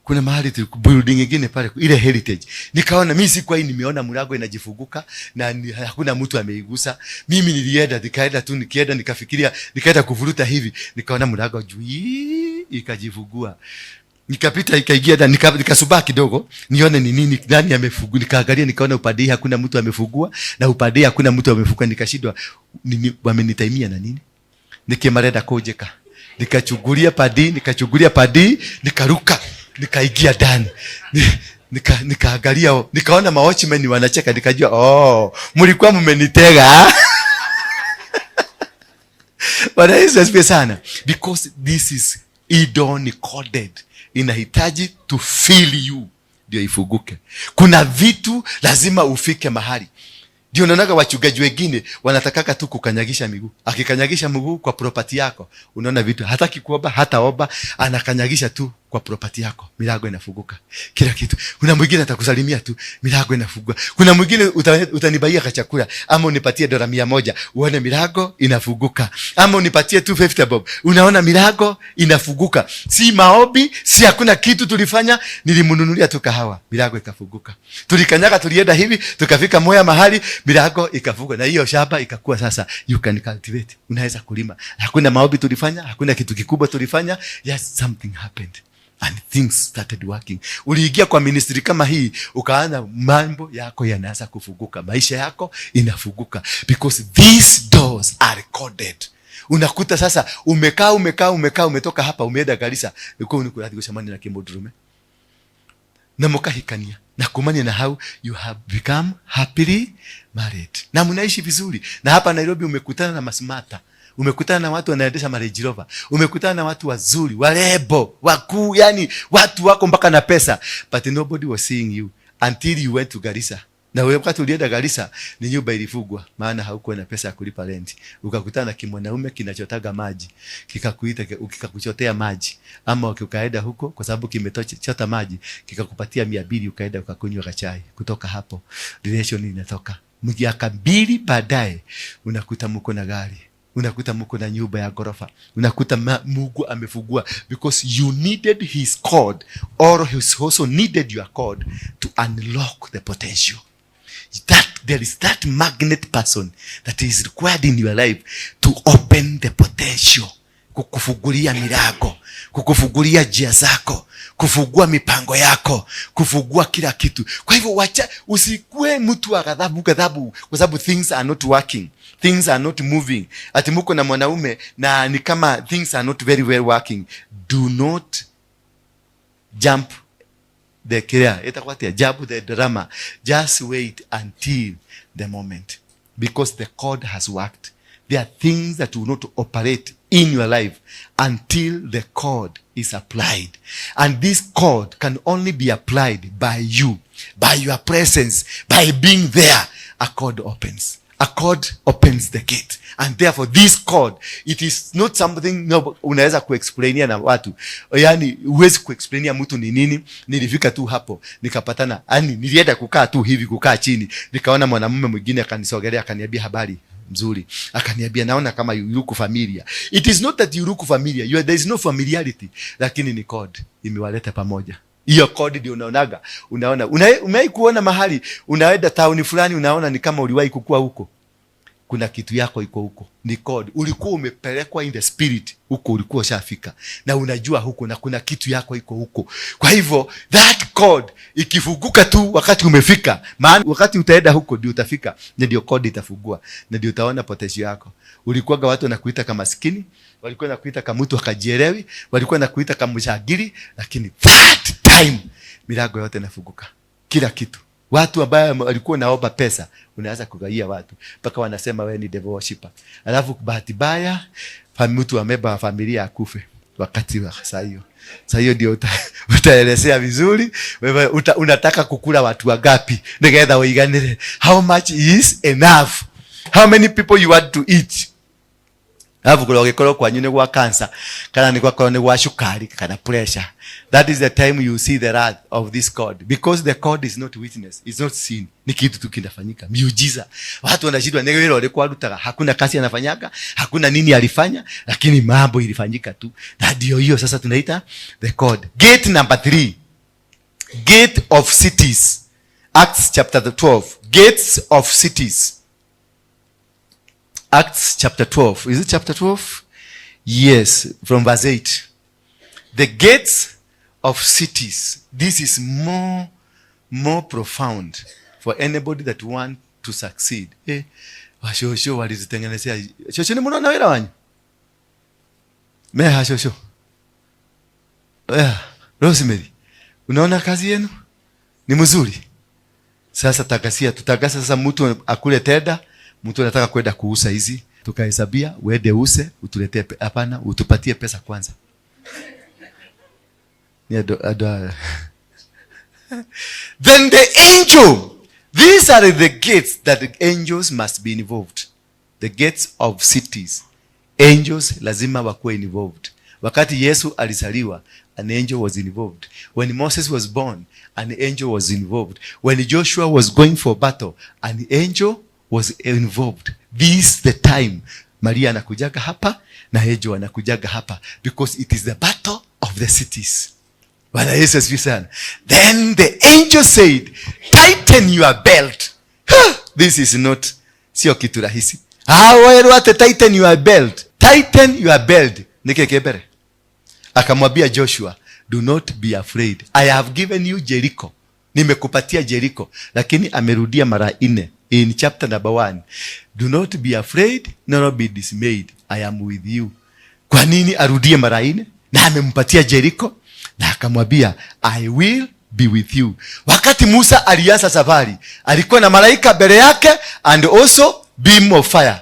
Kuna mahali tu building nyingine pale ile Heritage. Nikaona mimi sikuwa hii, nimeona mlango inajifunguka na hakuna mtu ameigusa. Mimi nilienda, nikaenda tu, nikienda nikafikiria, nikaenda kuvuruta hivi, nikaona mlango juu ikajifungua. Nikapita, ikaingia ndani, nikasubaa kidogo nione ni nini, nani amefungua. Nikaangalia, nikaona upande hii hakuna mtu amefungua na upande hii hakuna mtu amefungua. Nikashindwa nini wamenitaimia na nini nikimarenda kujika. Nikachugulia padi, nikachugulia padi, nikaruka, nikaingia ndani. Nikaangalia, nikaona mawatchmen wanacheka, nikajua, oh, mlikuwa mmenitega. Bwana Yesu asifiwe sana. Because this is idon coded, inahitaji to feel you ndio ifunguke. Kuna vitu lazima ufike mahali. Ndio unaonaga wachungaji wengine wanatakaka tu kukanyagisha miguu. Akikanyagisha mguu kwa property yako, unaona vitu, hataki kuomba, hata omba, anakanyagisha tu kwa Kwa property yako, milango inafunguka, kila kitu. Kuna mwingine atakusalimia tu, milango inafunguka. Kuna mwingine utanibaia kachakula ama unipatie dola 100, uone milango inafunguka, ama unipatie 250 bob, unaona milango inafunguka. Si maombi, si hakuna kitu tulifanya, nilimnunulia tu kahawa, milango ikafunguka. Tulikanyaga, tulienda hivi, tukafika moya mahali, milango ikafunguka, na hiyo shamba ikakuwa sasa you can cultivate, unaweza kulima. Hakuna maombi tulifanya, hakuna kitu kikubwa tulifanya, yes, something happened and things started working. Uliingia kwa ministry kama hii, ukaanza mambo yako yanaanza kufunguka, maisha yako inafunguka because these doors are coded. Unakuta sasa umekaa, umekaa, umekaa, umetoka hapa, umeenda Garissa, uko ni kurathi gucemania na kimundurume na mukahikania na kumania na how you have become happily married na mnaishi vizuri. Na hapa Nairobi umekutana na masmata, umekutana na watu wanaendesha Range Rover, umekutana na watu wazuri, warembo, wakuu, yani watu wako mpaka na pesa, but nobody was seeing you until you went to Garissa. Na wewe wakati ulienda Garissa ni nyumba ilifungwa, maana haukuwa na pesa ya kulipa rent. Ukakutana na kimwanaume kinachotaga maji, kikakuita, kikakuchotea maji, ama ukaenda huko kwa sababu kimechota maji, kikakupatia 200, ukaenda ukakunywa kachai. Kutoka hapo relation inatoka. Miaka 2 baadaye unakuta mko na gari, unakuta mko na nyumba ya ghorofa, unakuta Mungu amefungua because you needed his code or he also needed your code to unlock the potential. That there is that magnet person that is required in your life to open the potential, kukufungulia milango, kukufungulia njia zako, kufungua mipango yako, kufungua kila kitu. Kwa hivyo wacha usikue mtu wa ghadhabu ghadhabu kwa sababu things are not working, things are not moving. Ati muko na mwanaume na ni kama things are not very well working. Do not jump the clear itakuwa jump the drama. Just wait until the moment, because the code has worked. There are things that will not operate in your life until the code is applied, and this code can only be applied by you, by your presence, by being there. A code opens, a code opens the gate, and therefore this code, it is not something, no, unaweza kuexplainia na watu. Yani huwezi kuexplainia mtu ni nini. Nilifika tu hapo nikapatana, yani nilienda kukaa tu hivi, kukaa chini, nikaona mwanamume mwingine akanisogelea, akaniambia, "Habari mzuri?" Akaniambia, "Naona kama you look familiar." It is not that you look familiar, there is no familiarity, lakini ni code imewaleta pamoja. Hiyo code ndio unaonaga, unaona umewahi kuona mahali unaenda tauni fulani, unaona ni kama uliwahi kukua huko, kuna kitu yako iko huko, ni code. Ulikuwa umepelekwa in the spirit huko, ulikuwa ushafika na unajua huko na kuna kitu yako iko huko. Kwa hivyo that code ikifunguka tu wakati umefika, maana wakati utaenda huko ndio utafika, na ndio code itafungua na ndio utaona potential yako. Ulikuwaga watu wanakuita kama maskini, walikuwa nakuita kama mtu akajielewi, walikuwa nakuita kama mshagiri, lakini that time milango yote inafunguka, kila kitu. Watu ambayo walikuwa naomba pesa, unaanza kugaia watu mpaka wanasema wewe ni devil worshipper. Alafu bahati mbaya mtu ameba wa familia akufe wakati wa saa hiyo. Saa hiyo ndio utaelezea vizuri wewe unataka kukula watu wangapi nigetha uiganire. How much is enough? How many people you want to eat? Alafu kula ũgĩkorwo kwanyu nĩ gwa cancer kana nĩ gwakorwo nĩ gwa cukari kana pressure, that is the time you see the wrath of this God, because the God is not witness, is not seen. Ni kitu tu kinafanyika, miujiza. Watu wanashindwa ni wĩra ũrĩkũ arutaga, hakuna kazi anafanyaga, hakuna nini alifanya, lakini mambo ilifanyika tu, na ndio hiyo sasa tunaita the code. Gate number 3, gate of cities. Acts chapter 12, gates of cities. Acts chapter 12. Is it chapter 12? Yes, from verse 8. The gates of cities. This is more profound for anybody that want to succeed. Washosho walizitengenezea. Shosho ni munaona wĩra wanyu? Meha shosho. Rosemary, unaona kazi yenu? Ni mzuri. Sasa tagasia, tutagasa sasa mtu akule teda, mtu anataka kwenda kuuza hizi, tukahesabia uende use, utuletee hapana, utupatie pesa kwanza. Ni ado. Then the angel, these are the gates that the angels must be involved. The gates of cities. Angels lazima wakuwe involved. Wakati Yesu alizaliwa, An angel was involved. When Moses was born, an angel was involved. When Joshua was going for battle, an angel was involved. This the time Maria anakujaga hapa na angel anakujaga hapa, because it is the battle of the cities. Bwana Yesu asifiwe sana. Then the angel said, "Tighten your belt." Huh, this is not, sio kitu rahisi. Awerwo ate tighten your belt. Tighten your belt. Nĩkĩ kĩ mbere? Akamwambia Joshua, "Do not be afraid. I have given you Jericho." Nimekupatia Jericho. Lakini amerudia mara nne in chapter number 1. "Do not be afraid, nor be dismayed. I am with you." Kwa nini arudie mara nne? Na amempatia Jericho na akamwambia, "I will be with you." Wakati Musa alianza safari, alikuwa na malaika mbele yake and also beam of fire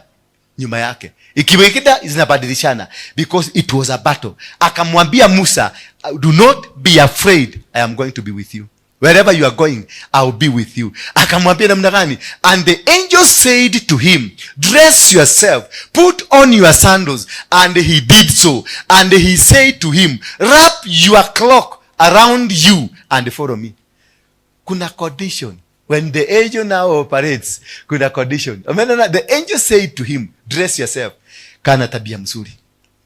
nyuma yake. Ikiwekida zinabadilishana because it was a battle. Akamwambia Musa, "Do not be afraid, I am going to be with you. Wherever you are going, I will be with you." Akamwambia namna gani? And the angel said to him, "Dress yourself, put on your sandals." And he did so. And he said to him, "Wrap your cloak around you and follow me." Kuna condition. When the angel now operates, kuna condition. Umeona, the angel said to him, "Dress yourself." Kaa na tabia mzuri.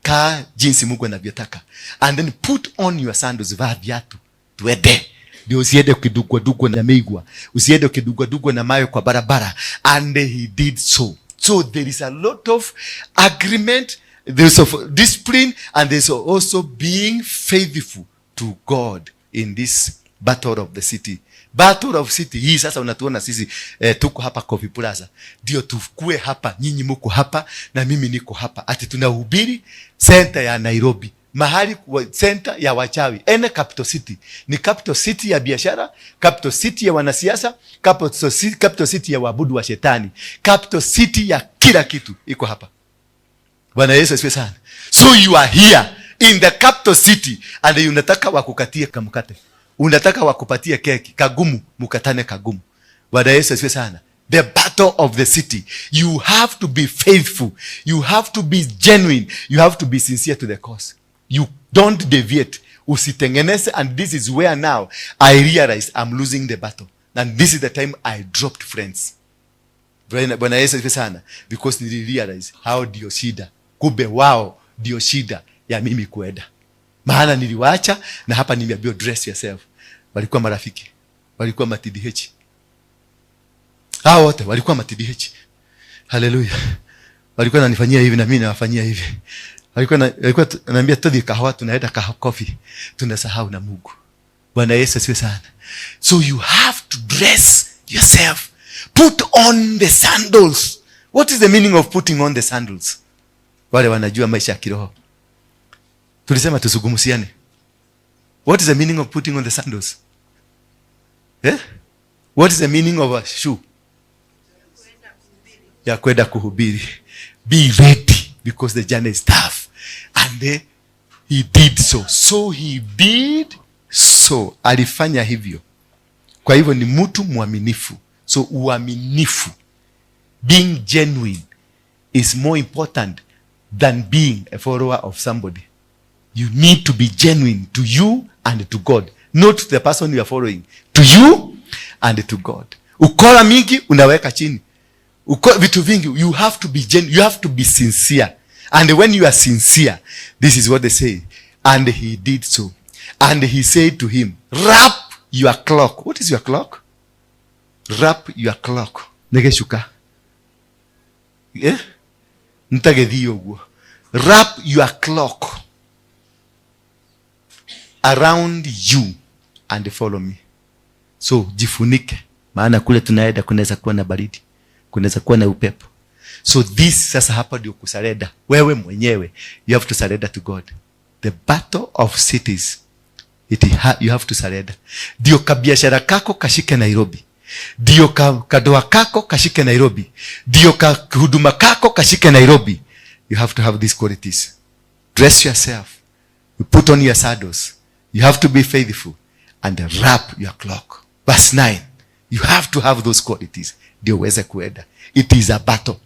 Kaa jinsi Mungu anavyotaka. And then put on your sandals, vaa viatu. Twende. Ndio usiende ukidugwa dugwa na migwa. Usiende ukidugwa dugwa na mawe kwa barabara. And he did so. So there is a lot of agreement, there is of discipline, and there is also being faithful to God in this battle of the city. Battle of city hii sasa unatuona sisi, tuko hapa Coffee Plaza, ndio tukue hapa, nyinyi muko hapa na mimi niko hapa, ati tunahubiri center ya Nairobi, mahali center ya wachawi. Ene capital city ni capital city ya biashara, capital city ya wanasiasa, capital city ya waabudu wa shetani, capital city ya kila kitu iko hapa. Bwana Yesu asifiwe sana. So you are here in the capital city and unataka wakukatie kamkate, unataka wakupatie keki kagumu, mukatane kagumu. Bwana Yesu asifiwe sana. The battle of the city, you have to be faithful, you have to be genuine, you have to be sincere to the cause. You don't deviate, usitengeneze. And this is where now I realize I'm losing the battle, and this is the time I dropped friends. Bwana Yesu asifiwe sana, because nilirealize hao ndio shida, kumbe wao ndio shida ya mimi kuenda, maana niliwacha na hapa nimeambiwa, "Dress yourself." Walikuwa marafiki, walikuwa maTDH, hao wote walikuwa maTDH. Haleluya! Walikuwa nanifanyia hivi na mimi nawafanyia hivi. Walikuwa naambia tuthi kahawa, tunaenda kahawa, coffee, tunasahau na Mungu. Bwana Yesu asifiwe sana. So you have to dress yourself, put on the sandals. What is the meaning of putting on the sandals? Wale wanajua maisha ya kiroho, tulisema tusugumusiane. What is the meaning of putting on the sandals, eh? What is the meaning of a shoe? Ya kwenda kuhubiri. Be ready because the journey is tough. And he did so. So he did so, alifanya hivyo. Kwa hivyo ni mtu mwaminifu. So uaminifu, being genuine, is more important than being a follower of somebody. You need to be genuine to you and to God, not to the person you are following, to you and to God. Ukora mingi unaweka chini. Uko, vitu vingi, you have to be genuine, you have to be sincere. And when you are sincere, this is what they say. And he did so. And he said to him, "Wrap your cloak." What is your cloak? Wrap your cloak. Nĩgĩcuka, eh? Nĩtagĩthiĩ ũguo. Wrap your cloak around you and follow me. So jifunike, maana kule tunaenda kunaweza kuwa na baridi, kunaweza kuwa na upepo. So this sasa hapa ndio kusurrender wewe mwenyewe. You have to surrender to God. The battle of cities, you have to surrender ndio kabiashara kako kashike Nairobi, ndio kadoa kako kashike Nairobi, ndio ka huduma kako kashike Nairobi. You have to have these qualities. Dress yourself, you put on your sandals, you have to be faithful and wrap your cloak. Verse 9. You have to have those qualities ndio uweze kuenda. It is a battle.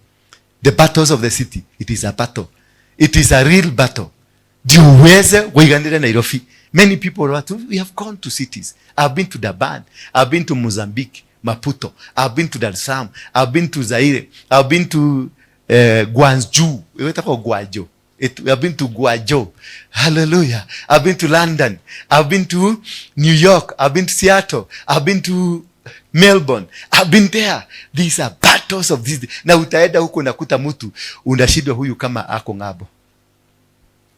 The battles of the city, it is a battle. It is a real battle. Ndio uweze kuiganire Nairobi. Many people we have gone to cities. I've been to Durban, I've been to Mozambique, Maputo, I've been to Dar es Salaam, I've been to Zaire, I've been to Guangzhou. Iwetako Guangzhou. I've been to Guangzhou. Hallelujah. I've been to London. I've been to New York. I've been to Seattle. I've been to Melbourne. I've been there. These are battles of this. Na utaenda huko unakuta mtu unashindwa huyu kama ako ng'ambo.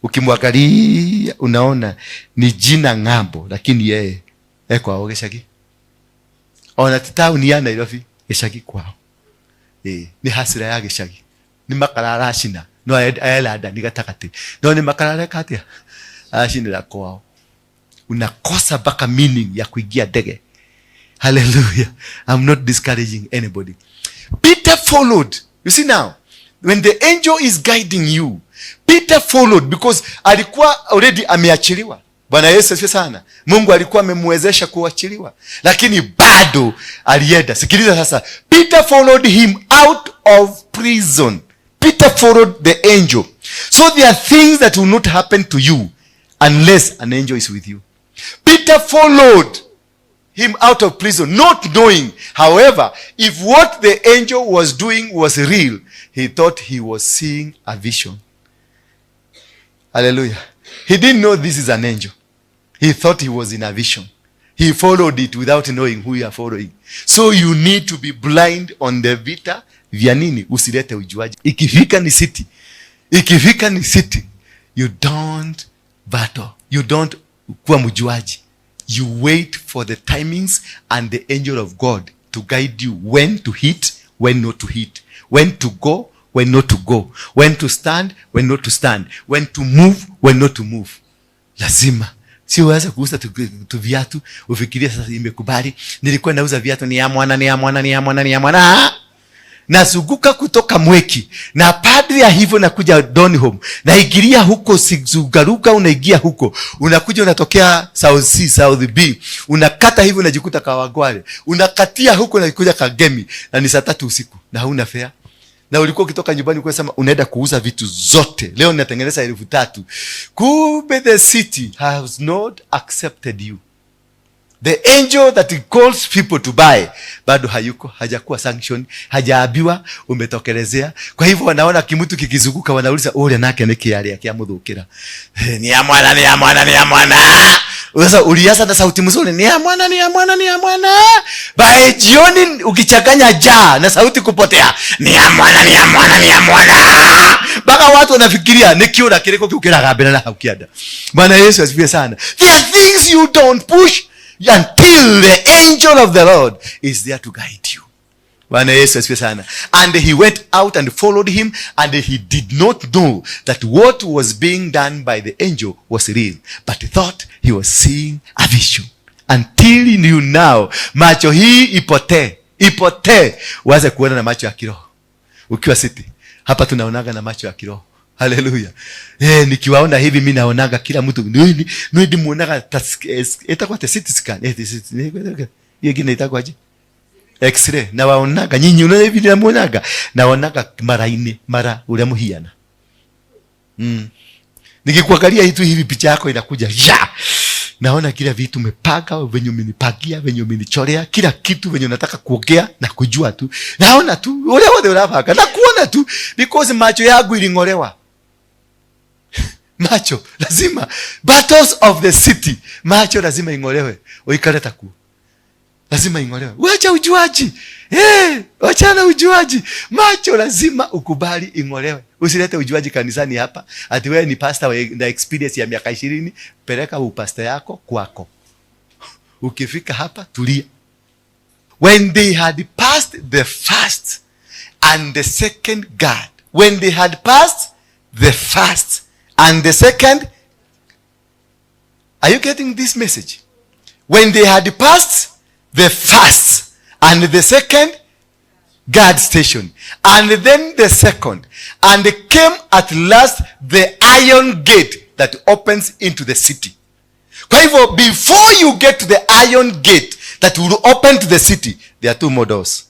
Ukimwangalia unaona ni jina ng'ambo, lakini yeye kwao gĩcagi. Ona ti tauni ya Nairobi, gĩcagi kwao. Nĩ hasira ya gĩcagi. Nĩ makara aracina. No aelanda ni gatagatĩ. No nĩ makara areka atĩa? Aracinĩra kwao. Unakosa mpaka meaning ya kuingia ndege. Hallelujah. I'm not discouraging anybody. Peter followed. You see now, when the angel is guiding you, Peter followed because alikuwa already ameachiliwa. Bwana Yesu asifiwe sana. Mungu alikuwa amemwezesha kuachiliwa, lakini bado alienda. Sikiliza sasa, Peter followed him out of prison. Peter followed the angel. So there are things that will not happen to you unless an angel is with you. Peter followed him out of prison, not knowing, however, if what the angel was doing was real. He thought he was seeing a vision. Hallelujah. He didn't know this is an angel. He thought he was in a vision. He followed it without knowing who you are following. So you need to be blind on the vita vya nini, usilete ujuaji. Ikifika ni city, ikifika ni city, you don't battle, you don't kuwa mjuaji. You wait for the timings and the angel of God to guide you when to hit, when not to hit, when to go, when not to go, when to stand, when not to stand, when to move, when not to move. Lazima si uanze kuuza tu viatu ufikirie sasa imekubali. Nilikuwa nauza viatu ni ya mwana, ni ya mwana, ni ya mwana, ni ya mwana. Nazunguka kutoka Mwiki na padri ya hivyo nakuja Donholm, naingilia huko Sugaruka, unaingia huko unakuja unatokea South C, South B, unakata hivyo unajikuta Kawangware, unakatia huko unakuja Kangemi, na ni saa 3 usiku na hauna fare, na ulikuwa ukitoka nyumbani kwa sema unaenda kuuza vitu zote, leo ninatengeneza 3,000. Kumbe the city has not accepted you. The angel that calls people to buy bado hayuko, hajakuwa sanction, hajaambiwa umetokelezea. Kwa hivyo wanaona kimutu kikizunguka, wanauliza ule nake ni kiaria kia muthukira, ni ya mwana, ni ya mwana, ni ya mwana. Sasa ulianza na sauti mzuri, ni ya mwana, ni ya mwana, ni ya mwana. By jioni ukichanganya jaa na sauti kupotea, ni ya mwana, ni ya mwana, ni ya mwana, mpaka watu wanafikiria ni kiura kiriko kiukiraga mbere na hau kianda. Bwana Yesu asifiwe sana. There are things you don't push until the angel of the Lord is there to guide you. Bwana Yesu asifiwe sana. And he went out and followed him, and he did not know that what was being done by the angel was real, but he thought he was seeing a vision. Until you now, macho hii ipotee, ipotee, uanze kuona na macho ya kiroho. Ukiwa city, hapa tunaonaga na macho ya kiroho. Haleluya. Nikiwaona hivi mimi naonaga kila mtu. Nini ndimuonaga itakuwa the CT scan. Hiyo ingine itakuwa aje? X-ray. Na waonaga nyinyi unaona hivi namuonaga. Naonaga mara ine, mara ule muhiana. Nikikuangalia tu hivi picha yako inakuja. Ya! Naona kila vitu umepanga, venye umenipangia, venye umenichorea, kila kitu venye unataka kuongea na kujua tu. Naona tu ule wote unapanga na kuona tu because macho yangu iling'olewa. Macho lazima, battles of the city, macho lazima ing'olewe, uikale takuo. Lazima ing'olewe. Wacha ujuaji. Wachana ujuaji. Macho lazima ukubali ing'olewe. Usilete ujuaji kanisani hapa. Ati wewe ni pastor na experience ya miaka 20, peleka upasta yako kwako. Ukifika hapa tulia. When they had passed the first and the second guard, when they had passed the first and the second, are you getting this message? When they had passed the first and the second guard station, and then the second, and came at last the iron gate that opens into the city. Kwa hivyo, before you get to the iron gate that will open to the city, there are two more doors.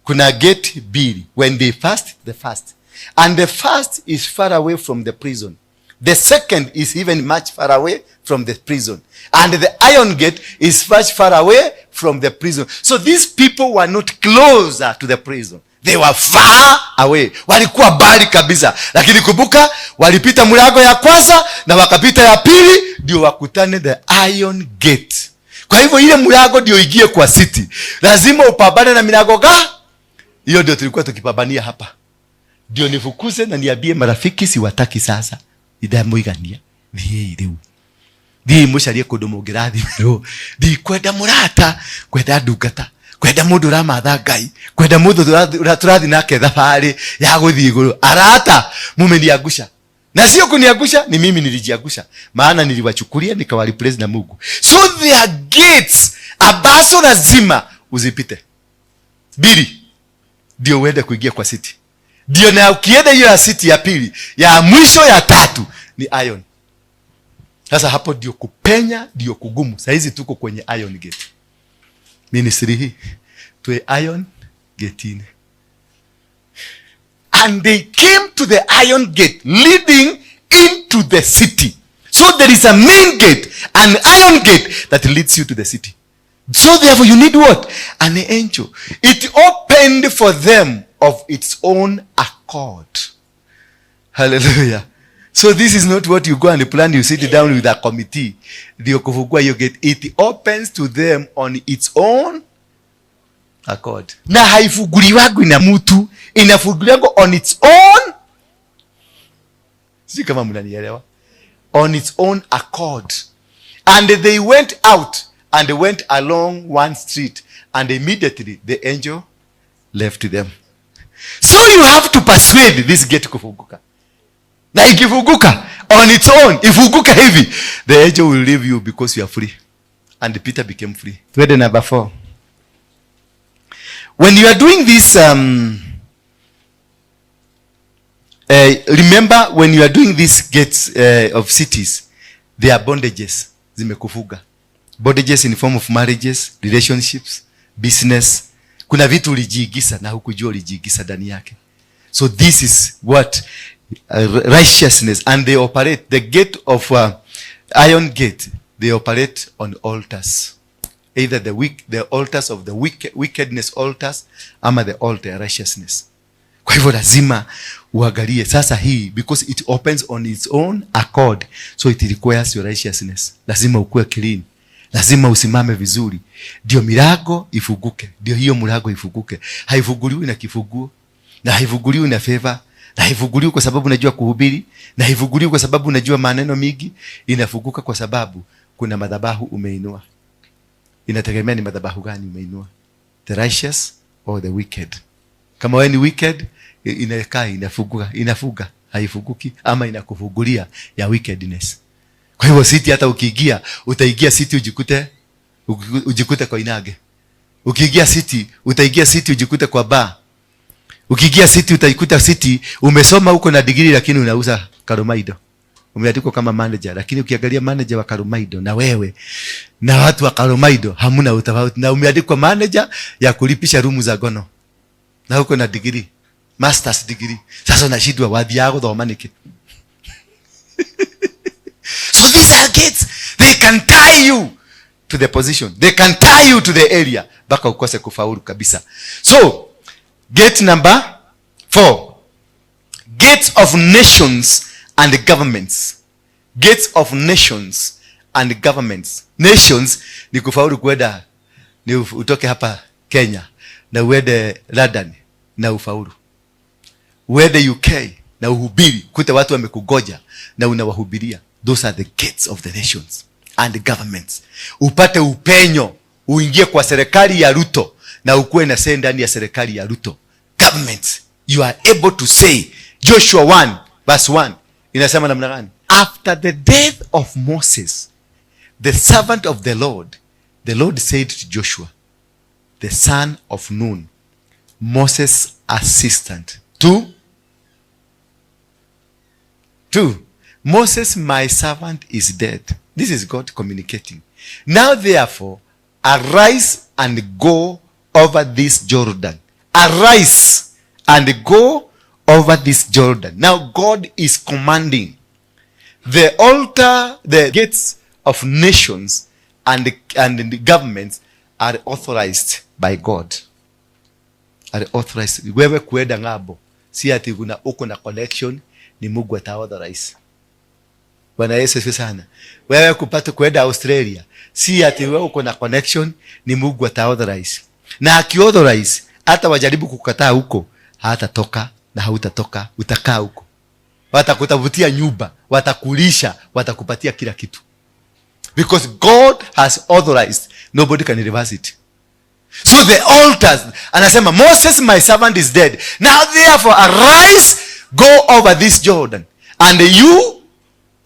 Kuna gate mbili. When they first, the first. And the first is far away from the prison. The second is even much far away from the prison. And the iron gate is much far away from the prison. So these people were not closer to the prison. They were far away. Walikuwa mbali kabisa. Lakini kumbuka, walipita mlango ya kwanza na wakapita ya pili ndio wakutane the iron gate. Kwa hivyo ile mlango ndio ingie kwa city. Lazima upambane na milango ga? Hiyo ndio tulikuwa tukipambania hapa. Ndio nifukuze na niambie marafiki siwataki sasa. Ndamũigania. Thiĩi rĩu. Thiĩi mũcarie kũndũ mũngĩrathimĩrwo. Ndikwenda mũrata, kwenda ndungata, kwenda mũndũ ũramatha Ngai, kwenda mũndũ tũrathiĩ nake thabarĩ ya gũthiĩ igũrũ. Arata mumeniangusha. Na sio kuniangusha, ni mimi nilijiangusha. Maana niliwachukulia nikawareplace na Mungu. So there are gates ambazo lazima uzipite. Mbili ndio uende kuingia kwa city. Ndio, na ukienda hiyo ya city ya pili, ya mwisho ya tatu ni iron. Sasa hapo ndio kupenya ndio kugumu. Saizi tuko kwenye iron gate. Ministry hii twe iron gate. And they came to the iron gate leading into the city. So there is a main gate, an iron gate that leads you to the city. So therefore you need what? An angel. It opened for them of its own accord. Hallelujah. So this is not what you go and plan, you sit down with a committee. Ndio kufungua hiyo gate. It opens to them on its own accord. Na haifunguliwagwi na mtu, inafunguliwagwa on its own. Sijui kama mnanielewa. On its own accord. And they went out and they went along one street, and immediately the angel left them. So you have to persuade this gate kufunguka. Na ikifunguka on its own, ifunguke hivi, the angel will leave you because you are free. And Peter became free. Twende number 4. When you are doing this, remember when you are doing these gates of cities, there are bondages zimekufuga. Bondages in form of marriages, relationships, business. Kuna vitu ulijiigisa na hukujua ulijiigisa ndani yake. So this is what righteousness, and they operate the gate of iron gate. They operate on altars, either the altars of the wickedness altars, ama the altar ya righteousness. Kwa hivyo lazima uangalie sasa hii, because it opens on its own accord, so it requires your righteousness. Lazima ukuwe clean, lazima usimame vizuri, ndio milango ifunguke, ndio hiyo mlango ifunguke. Haifunguliwi na kifunguo, na haifunguliwi na favor, na haifunguliwi kwa sababu unajua kuhubiri, na haifunguliwi kwa sababu unajua maneno mingi. Inafunguka kwa sababu kuna madhabahu umeinua. Inategemea ni madhabahu gani umeinua, the righteous or the wicked. Kama wewe ni wicked, inakaa inafunguka, inafuga, haifunguki, ama inakufungulia ya wickedness. Kwa hivyo city, hata ukiingia, utaingia city ujikute kwa inage. Ukiingia city, utaingia city ujikute kwa bar. Ukiingia city, utaikuta city umesoma huko na degree, lakini unauza karumaido. Umeandikwa kama manager, lakini ukiangalia manager wa Karumaido na wewe na watu wa Karumaido hamuna utofauti, na umeandikwa manager ya kulipisha rumu za gono na huko na degree, masters degree. Sasa unashindwa wathiaga guthoma niki? So these are gates. They can tie you to the position, they can tie you to the area mpaka ukose kufaulu kabisa. So gate number 4, gates of nations and governments. Gates of nations and governments. Nations ni kufaulu kwenda, ni utoke hapa Kenya na uende London na ufaulu, uende UK na uhubiri, kute watu wamekugoja na unawahubiria. Those are the gates of the nations and governments. Upate upenyo, uingie kwa serikali ya Ruto na ukuwe na say ndani ya serikali ya Ruto. Governments, you are able to say. Joshua 1 verse 1 inasema namna gani? After the death of Moses, the servant of the Lord, the Lord said to Joshua, the son of Nun, Moses' assistant, two, Moses, my servant, is dead. This is God communicating. Now therefore, arise and go over this Jordan. Arise and go over this Jordan. Now God is commanding. The altar, the gates of nations and the governments are authorized by God. Are authorized. Wewe kuenda ng'ambo, si ati kuna uko na connection, ni Mungu ata authorize. Bwana Yesu asifiwe sana. Wewe kupata kuenda Australia, si ati wewe uko na connection, ni Mungu ata authorize. Na akiauthorize, hata wajaribu kukataa huko, hatatoka na hautatoka, utakaa huko. Watakutafutia nyumba, watakulisha, watakupatia kila kitu. Because God has authorized, nobody can reverse it. So the altars, anasema Moses my servant is dead. Now therefore arise, go over this Jordan, and you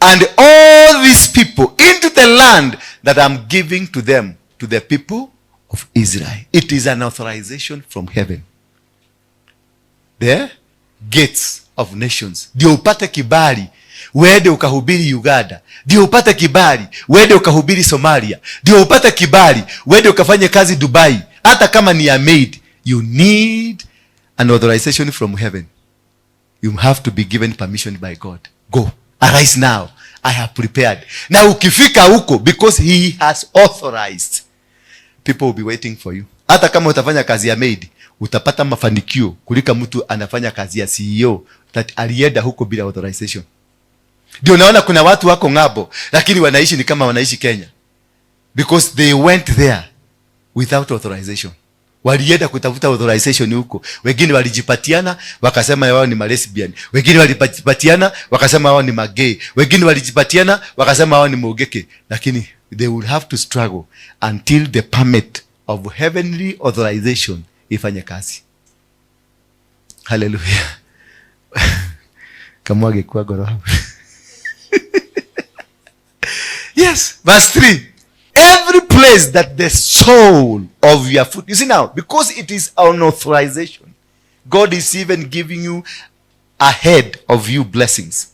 and all these people into the land that I'm giving to them, to the people of Israel. It is an authorization from heaven. The gates of nations. Ndio upate kibali uende ukahubiri Uganda, ndio upate kibali uende ukahubiri Somalia, ndio upate kibali uende ukafanye kazi Dubai, hata kama ni a maid. You need an authorization from heaven. You have to be given permission by God. Go, arise now, I have prepared. Na ukifika huko, because he has authorized, people will be waiting for you. Hata kama utafanya kazi ya maid, utapata mafanikio kulika mtu anafanya kazi ya CEO that alienda huko bila authorization. Ndio naona kuna watu wako ng'ambo lakini wanaishi ni kama wanaishi Kenya, because they went there without authorization. Walienda kutafuta authorization huko. Wengine walijipatiana wakasema wao ni malesbian, wengine walijipatiana wakasema wao ni magay, wengine walijipatiana wakasema wao ni mogeke, lakini they will have to struggle until the permit of heavenly authorization ifanye kazi. Hallelujah. Kamwage kwa goro hapo. Yes, verse 3. Every place that the sole of your foot. You see now, because it is an authorization, God is even giving you ahead of you blessings.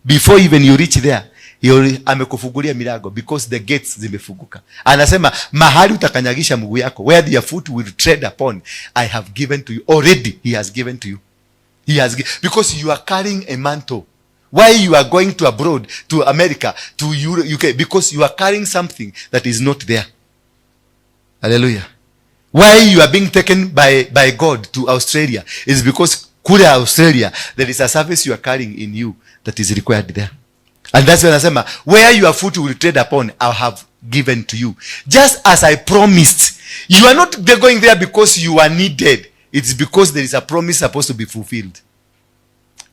Before even you reach there, he already amekufungulia milango because the gates zimefunguka. Anasema mahali utakanyagisha mguu yako, where your foot will tread upon, I have given to you. Already he has given to you. He has because you are carrying a mantle. Why you are going to abroad, to America, to Europe, UK? Because you are carrying something that is not there. Hallelujah. Why you are being taken by God to Australia is because kule Australia, there is a service you are carrying in you that is required there. And that's when anasema, where your foot will tread upon, I have given to you. Just as I promised. You are not going there because you are needed. It's because there is a promise supposed to be fulfilled.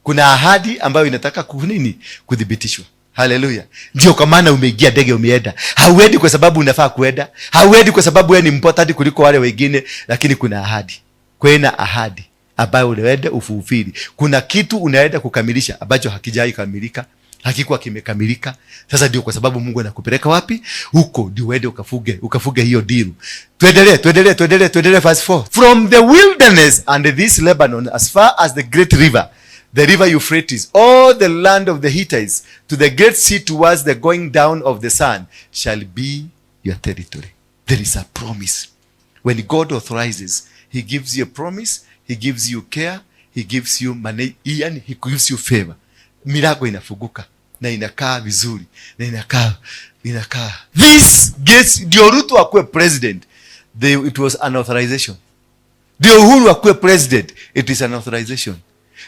Kuna ahadi ambayo inataka kunini? Kuthibitishwa. Haleluya. Ndio kwa maana umeingia ndege umeenda. Hauendi kwa sababu unafaa kuenda. Hauendi kwa sababu wewe ni important kuliko wale wengine, lakini kuna ahadi. Kuna ahadi ambayo unaenda ufulfill. Kuna kitu unaenda kukamilisha ambacho hakijai kamilika, hakikuwa kimekamilika. Sasa ndio kwa sababu Mungu anakupeleka wapi? Huko ndio uende ukafuge hiyo deal. Tuendelee, tuendelee, tuendelee, tuendelee verse 4. From the wilderness and this Lebanon as far as the great river, the river Euphrates, all the land of the Hittites, to the great sea towards the going down of the sun, shall be your territory. There is a promise. When God authorizes, he gives you a promise, he gives you care, he gives you money, and he gives you favor. Milango inafunguka na inakaa vizuri na inakaa. This gets, ndio Ruto akuwe president, it was an authorization. Ndio Uhuru akuwe president, it is an authorization.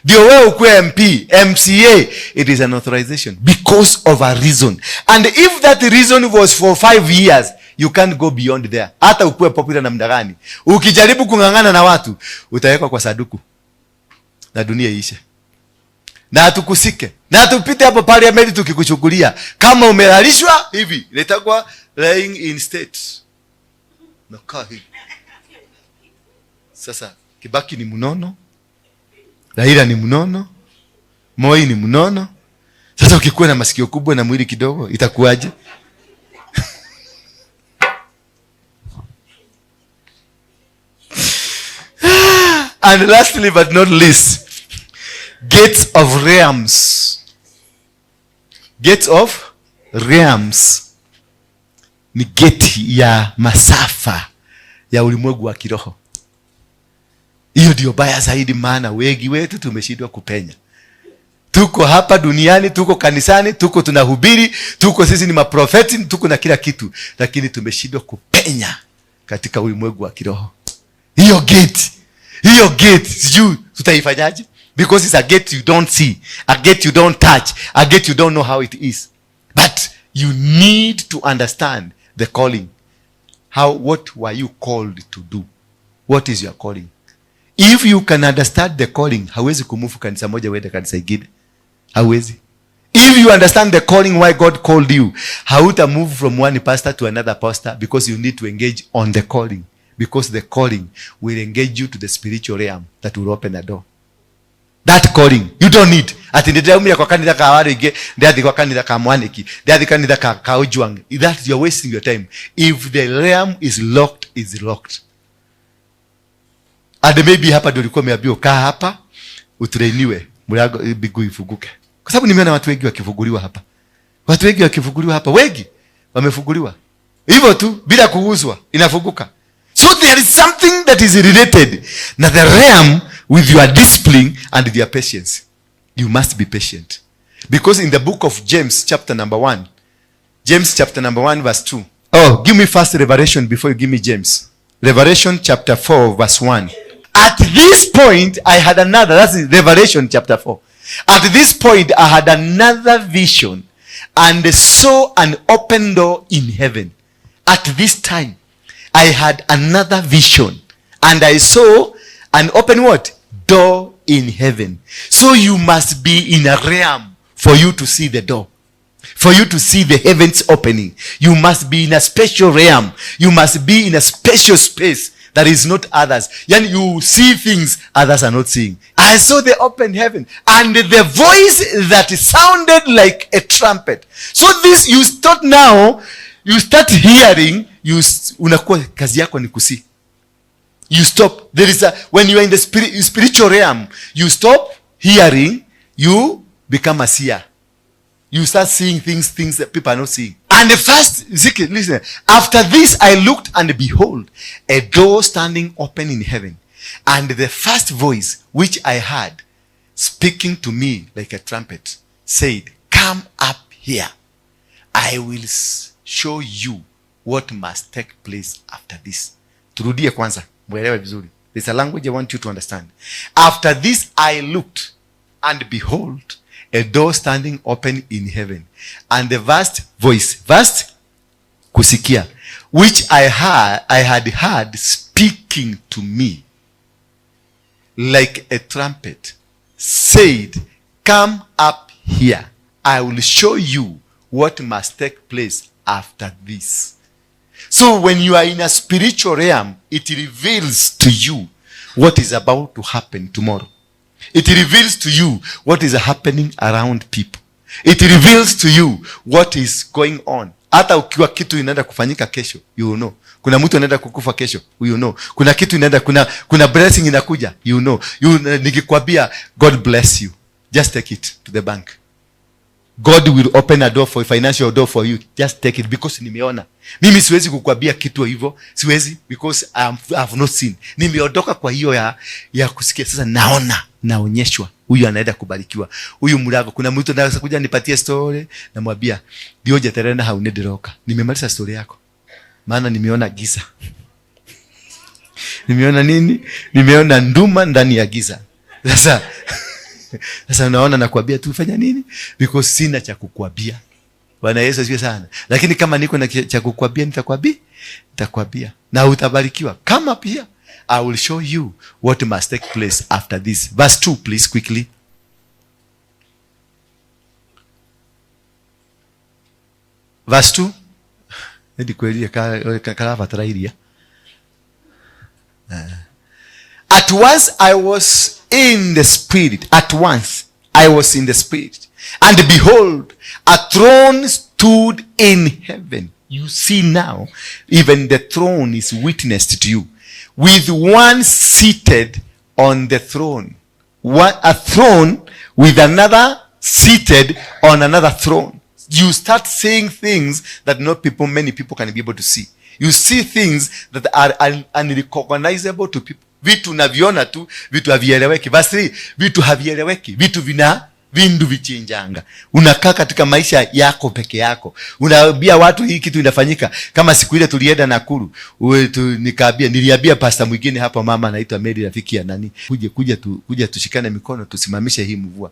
Ndio wewe ukuwe MP, MCA, it is an authorization because of a reason. And if that reason was for 5 years, you can't go beyond there. Hata ukuwe popular namna gani, ukijaribu kung'ang'ana na watu, utawekwa kwa saduku na dunia iishe. Na tukusike. Na tupite hapo parliament tukikuchukulia kama umelalishwa hivi, inaitwa lying in state. Nakaa hivi. Sasa Kibaki ni mnono, Raila ni mnono, Moi ni mnono. Sasa ukikuwa na masikio kubwa na mwili kidogo itakuwaje? And lastly but not least, gates of realms. Gates of realms ni gate ya masafa ya ulimwengu wa kiroho. Hiyo ndio baya zaidi, maana wengi wetu tumeshindwa kupenya. Tuko hapa duniani, tuko kanisani, tuko tunahubiri, tuko sisi ni maprofeti, tuko na kila kitu, lakini tumeshindwa kupenya katika ulimwengu wa kiroho. Hiyo gate, hiyo gate sijui tutaifanyaje, because it's a gate you don't see, a gate you don't touch, a gate you don't know how it is. But you need to understand the calling. What were you called to do? What is your calling? If you can understand the calling, hauwezi kumove kanisa moja uende kanisa ingine. Hauwezi. If you understand the calling, why God called you, hauta move from one pastor to another pastor, because you need to engage on the calling. Because the calling will engage you to the spiritual realm that will open a door. That calling, you don't need. Ati ndĩraumire kwa kanitha ka Waruinge, ndĩrathiĩ kwa kanitha ka Mwaniki, ndĩrathiĩ kanitha ka Ojwang. That you're wasting your time. If the realm is locked, is locked. And maybe hapa ndio ulikuwa umeambiwa kaa hapa utrainiwe, mlango mbingu ifunguke. Kwa sababu nimeona watu wengi wakifunguliwa hapa. Watu wengi wakifunguliwa hapa, wengi wamefunguliwa. Hivyo tu bila kuguswa inafunguka. So there is something that is related na the realm with your discipline and your patience. You must be patient. Because in the book of James chapter number 1, James chapter number 1 verse 2. Oh, give me first Revelation before you give me James. Revelation chapter 4 verse 1. At this point I had another, that's Revelation chapter 4. At this point I had another vision and saw an open door in heaven. At this time I had another vision and I saw an open what? Door in heaven. So you must be in a realm for you to see the door. For you to see the heavens opening. You must be in a special realm. You must be in a special space that is not others. Yani you see things others are not seeing. I saw the open heaven and the voice that sounded like a trumpet. So this you start now, you start hearing, you unakuwa kazi yako ni kusi. You stop. There is a, when you are in the spiritual realm, you stop hearing, you become a seer. You start seeing things that people are not seeing. And the first, Ezekiel, listen, after this I looked and behold, a door standing open in heaven. And the first voice which I heard speaking to me like a trumpet said, come up here. I will show you what must take place after this. Turudie kwanza, mwelewe vizuri. There's a language I want you to understand. After this I looked and behold, a door standing open in heaven. And the first voice, first kusikia, which I had heard speaking to me like a trumpet, said, come up here. I will show you what must take place after this. So when you are in a spiritual realm, it reveals to you what is about to happen tomorrow. It reveals to you what is happening around people. It reveals to you what is going on. Hata ukiwa kitu inaenda kufanyika kesho, you will know. Kuna mtu anaenda kukufa kesho, you know. Kuna kitu inaenda, kuna blessing inakuja, you know. Nikikwambia God bless you, just take it to the bank. God will open a door for financial door for you. Just take it because nimeona. Mimi siwezi kukwambia kitu hivyo, siwezi because I have not seen. Nimeondoka kwa hiyo ya kusikia. Sasa naona, naonyeshwa. Huyu anaenda kubarikiwa. Huyu mlango, kuna mtu anaweza kuja nipatie story, namwambia ndio jeterena haunediroka. Nimemaliza story yako. Maana nimeona giza. Nimeona nini? Nimeona nduma ndani ya giza. Sasa unaona nakwambia tu fanya nini? Because sina cha kukwambia. Bwana Yesu asifiwe sana. Lakini kama niko na cha kukwambia nitakwambia, nitakwambia. Na utabarikiwa. Kama pia I will show you what must take place after this. Verse 2 please quickly. Verse 2. Ndi kweli karabatara iria. At once I was in the spirit. At once I was in the spirit. And behold, a throne stood in heaven. You see now, even the throne is witnessed to you. With one seated on the throne. One, a throne with another seated on another throne. You start seeing things that not people, many people can be able to see. You see things that are unrecognizable to people. Vitu unaviona tu, vitu havieleweki. Verse 3, vitu havieleweki, vitu Vindu vichinjanga. Unakaa katika maisha yako peke yako, unaambia watu hii kitu inafanyika. Kama siku ile tulienda Nakuru, nikaambia, niliambia pasta mwingine hapa, mama anaitwa Mary, rafiki ya nani, kuja tushikane mikono tusimamishe hii mvua.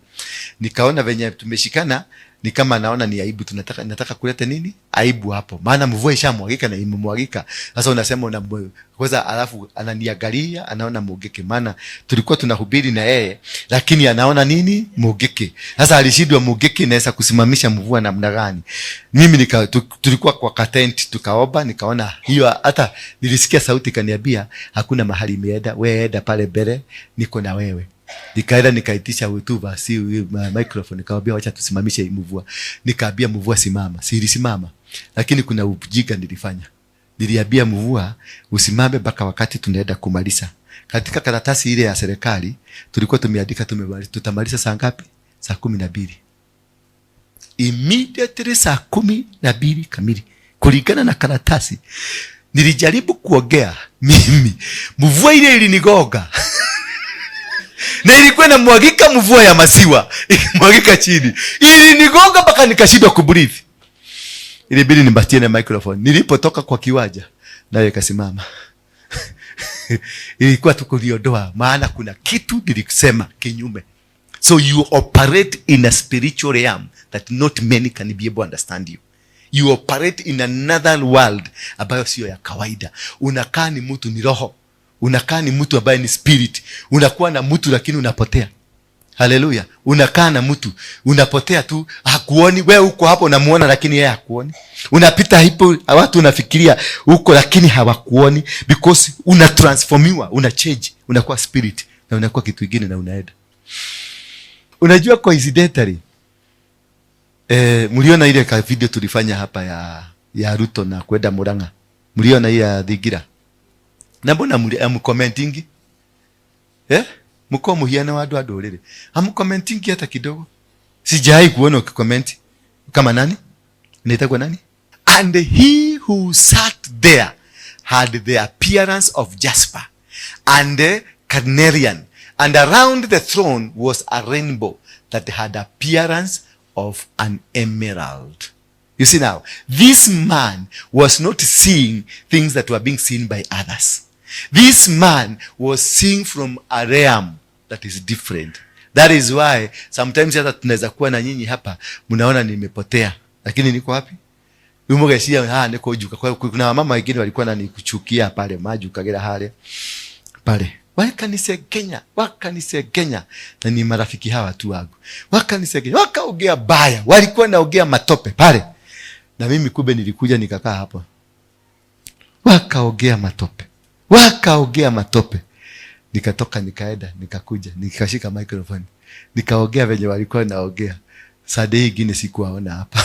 Nikaona venye tumeshikana ni kama naona ni aibu, nataka kuleta nini aibu hapo, maana mvua ishamwagika na imemwagika. Sasa unasema una kwanza, alafu ananiangalia anaona Mugeke, maana tulikuwa tunahubiri na yeye, lakini anaona nini Mugeke. Sasa alishindwa Mugeke inaweza kusimamisha mvua namna gani? Mimi tulikuwa kwa katent tukaomba, nikaona hiyo, hata nilisikia sauti kaniambia hakuna mahali imeenda, wewe enda pale mbele, niko na wewe. Nikaenda nikaitisha hotuba, si microphone, nikamwambia wacha tusimamishe hii mvua. Nikaambia mvua simama, si ilisimama. Lakini kuna ujinga nilifanya. Niliambia mvua usimame mpaka wakati tunaenda kumaliza. Katika karatasi ile ya serikali tulikuwa tumeandika tutamaliza saa ngapi? Saa 12. Immediately saa 12 kamili kulingana na karatasi. Nilijaribu kuongea mimi, mvua ile ilinigonga. Na ilikuwa inamwagika mvua ya masiwa, ikimwagika chini. Ilinigonga mpaka nikashindwa kubreathe. Ilibidi nibatie na microphone. Nilipotoka kwa kiwanja, nayo ikasimama. Ilikuwa tu kuliondoa, maana kuna kitu nilisema kinyume. So you operate in a spiritual realm that not many can be able to understand you. You operate in another world ambayo sio ya kawaida. Unakaa ni mtu ni roho. Unakaa ni mtu ambaye ni spirit. Unakuwa na mtu lakini unapotea. Haleluya. Unakaa na mtu, unapotea tu, hakuoni. Wewe uko hapo unamuona lakini yeye hakuoni. Unapita hapo watu unafikiria uko lakini hawakuoni, because una transformiwa, una change, unakuwa spirit na unakuwa kitu kingine na unaenda. Unajua coincidentally, mliona ile ka video tulifanya hapa ya Ruto na kwenda Murang'a. Mliona hii ya Thingira? Na mbona amucommentingi? Mko muhiana wa andu a nduriri. Amucommentingi hata kidogo. Sijai kuona ukicomment. Kama nani? Inaitwa nani? And he who sat there had the appearance of jasper and a carnelian, and around the throne was a rainbow that had appearance of an emerald. You see now, this man was not seeing things that were being seen by others. This man was seeing from a realm that is different. That is why sometimes hata tunaweza kuwa na nyinyi hapa mnaona nimepotea, lakini niko wapi? Umugeshia niko juka. Kwa kuna mama wengine walikuwa wananikuchukia pale maju kagera hale pale. Wakanisegenya, wakanisegenya. Na ni marafiki hawa tu wangu. Wakanisegenya, wakaongea baya, walikuwa naongea matope pale. Na mimi kumbe nilikuja nikakaa hapo. Wakaongea matope. Wakaongea matope. Nikatoka nikaenda, nikakuja, nikashika microphone. Nikaongea venye walikuwa naongea. Sunday hii ingine sikuwaona hapa.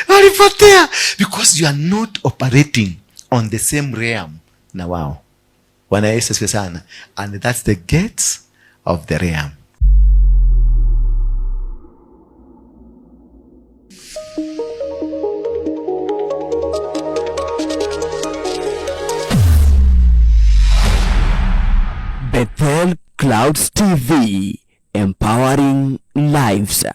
Walipotea because you are not operating on the same realm na wao. Bwana Yesu asifiwe sana. And that's the gates of the realm. Bethel Clouds TV, empowering lives.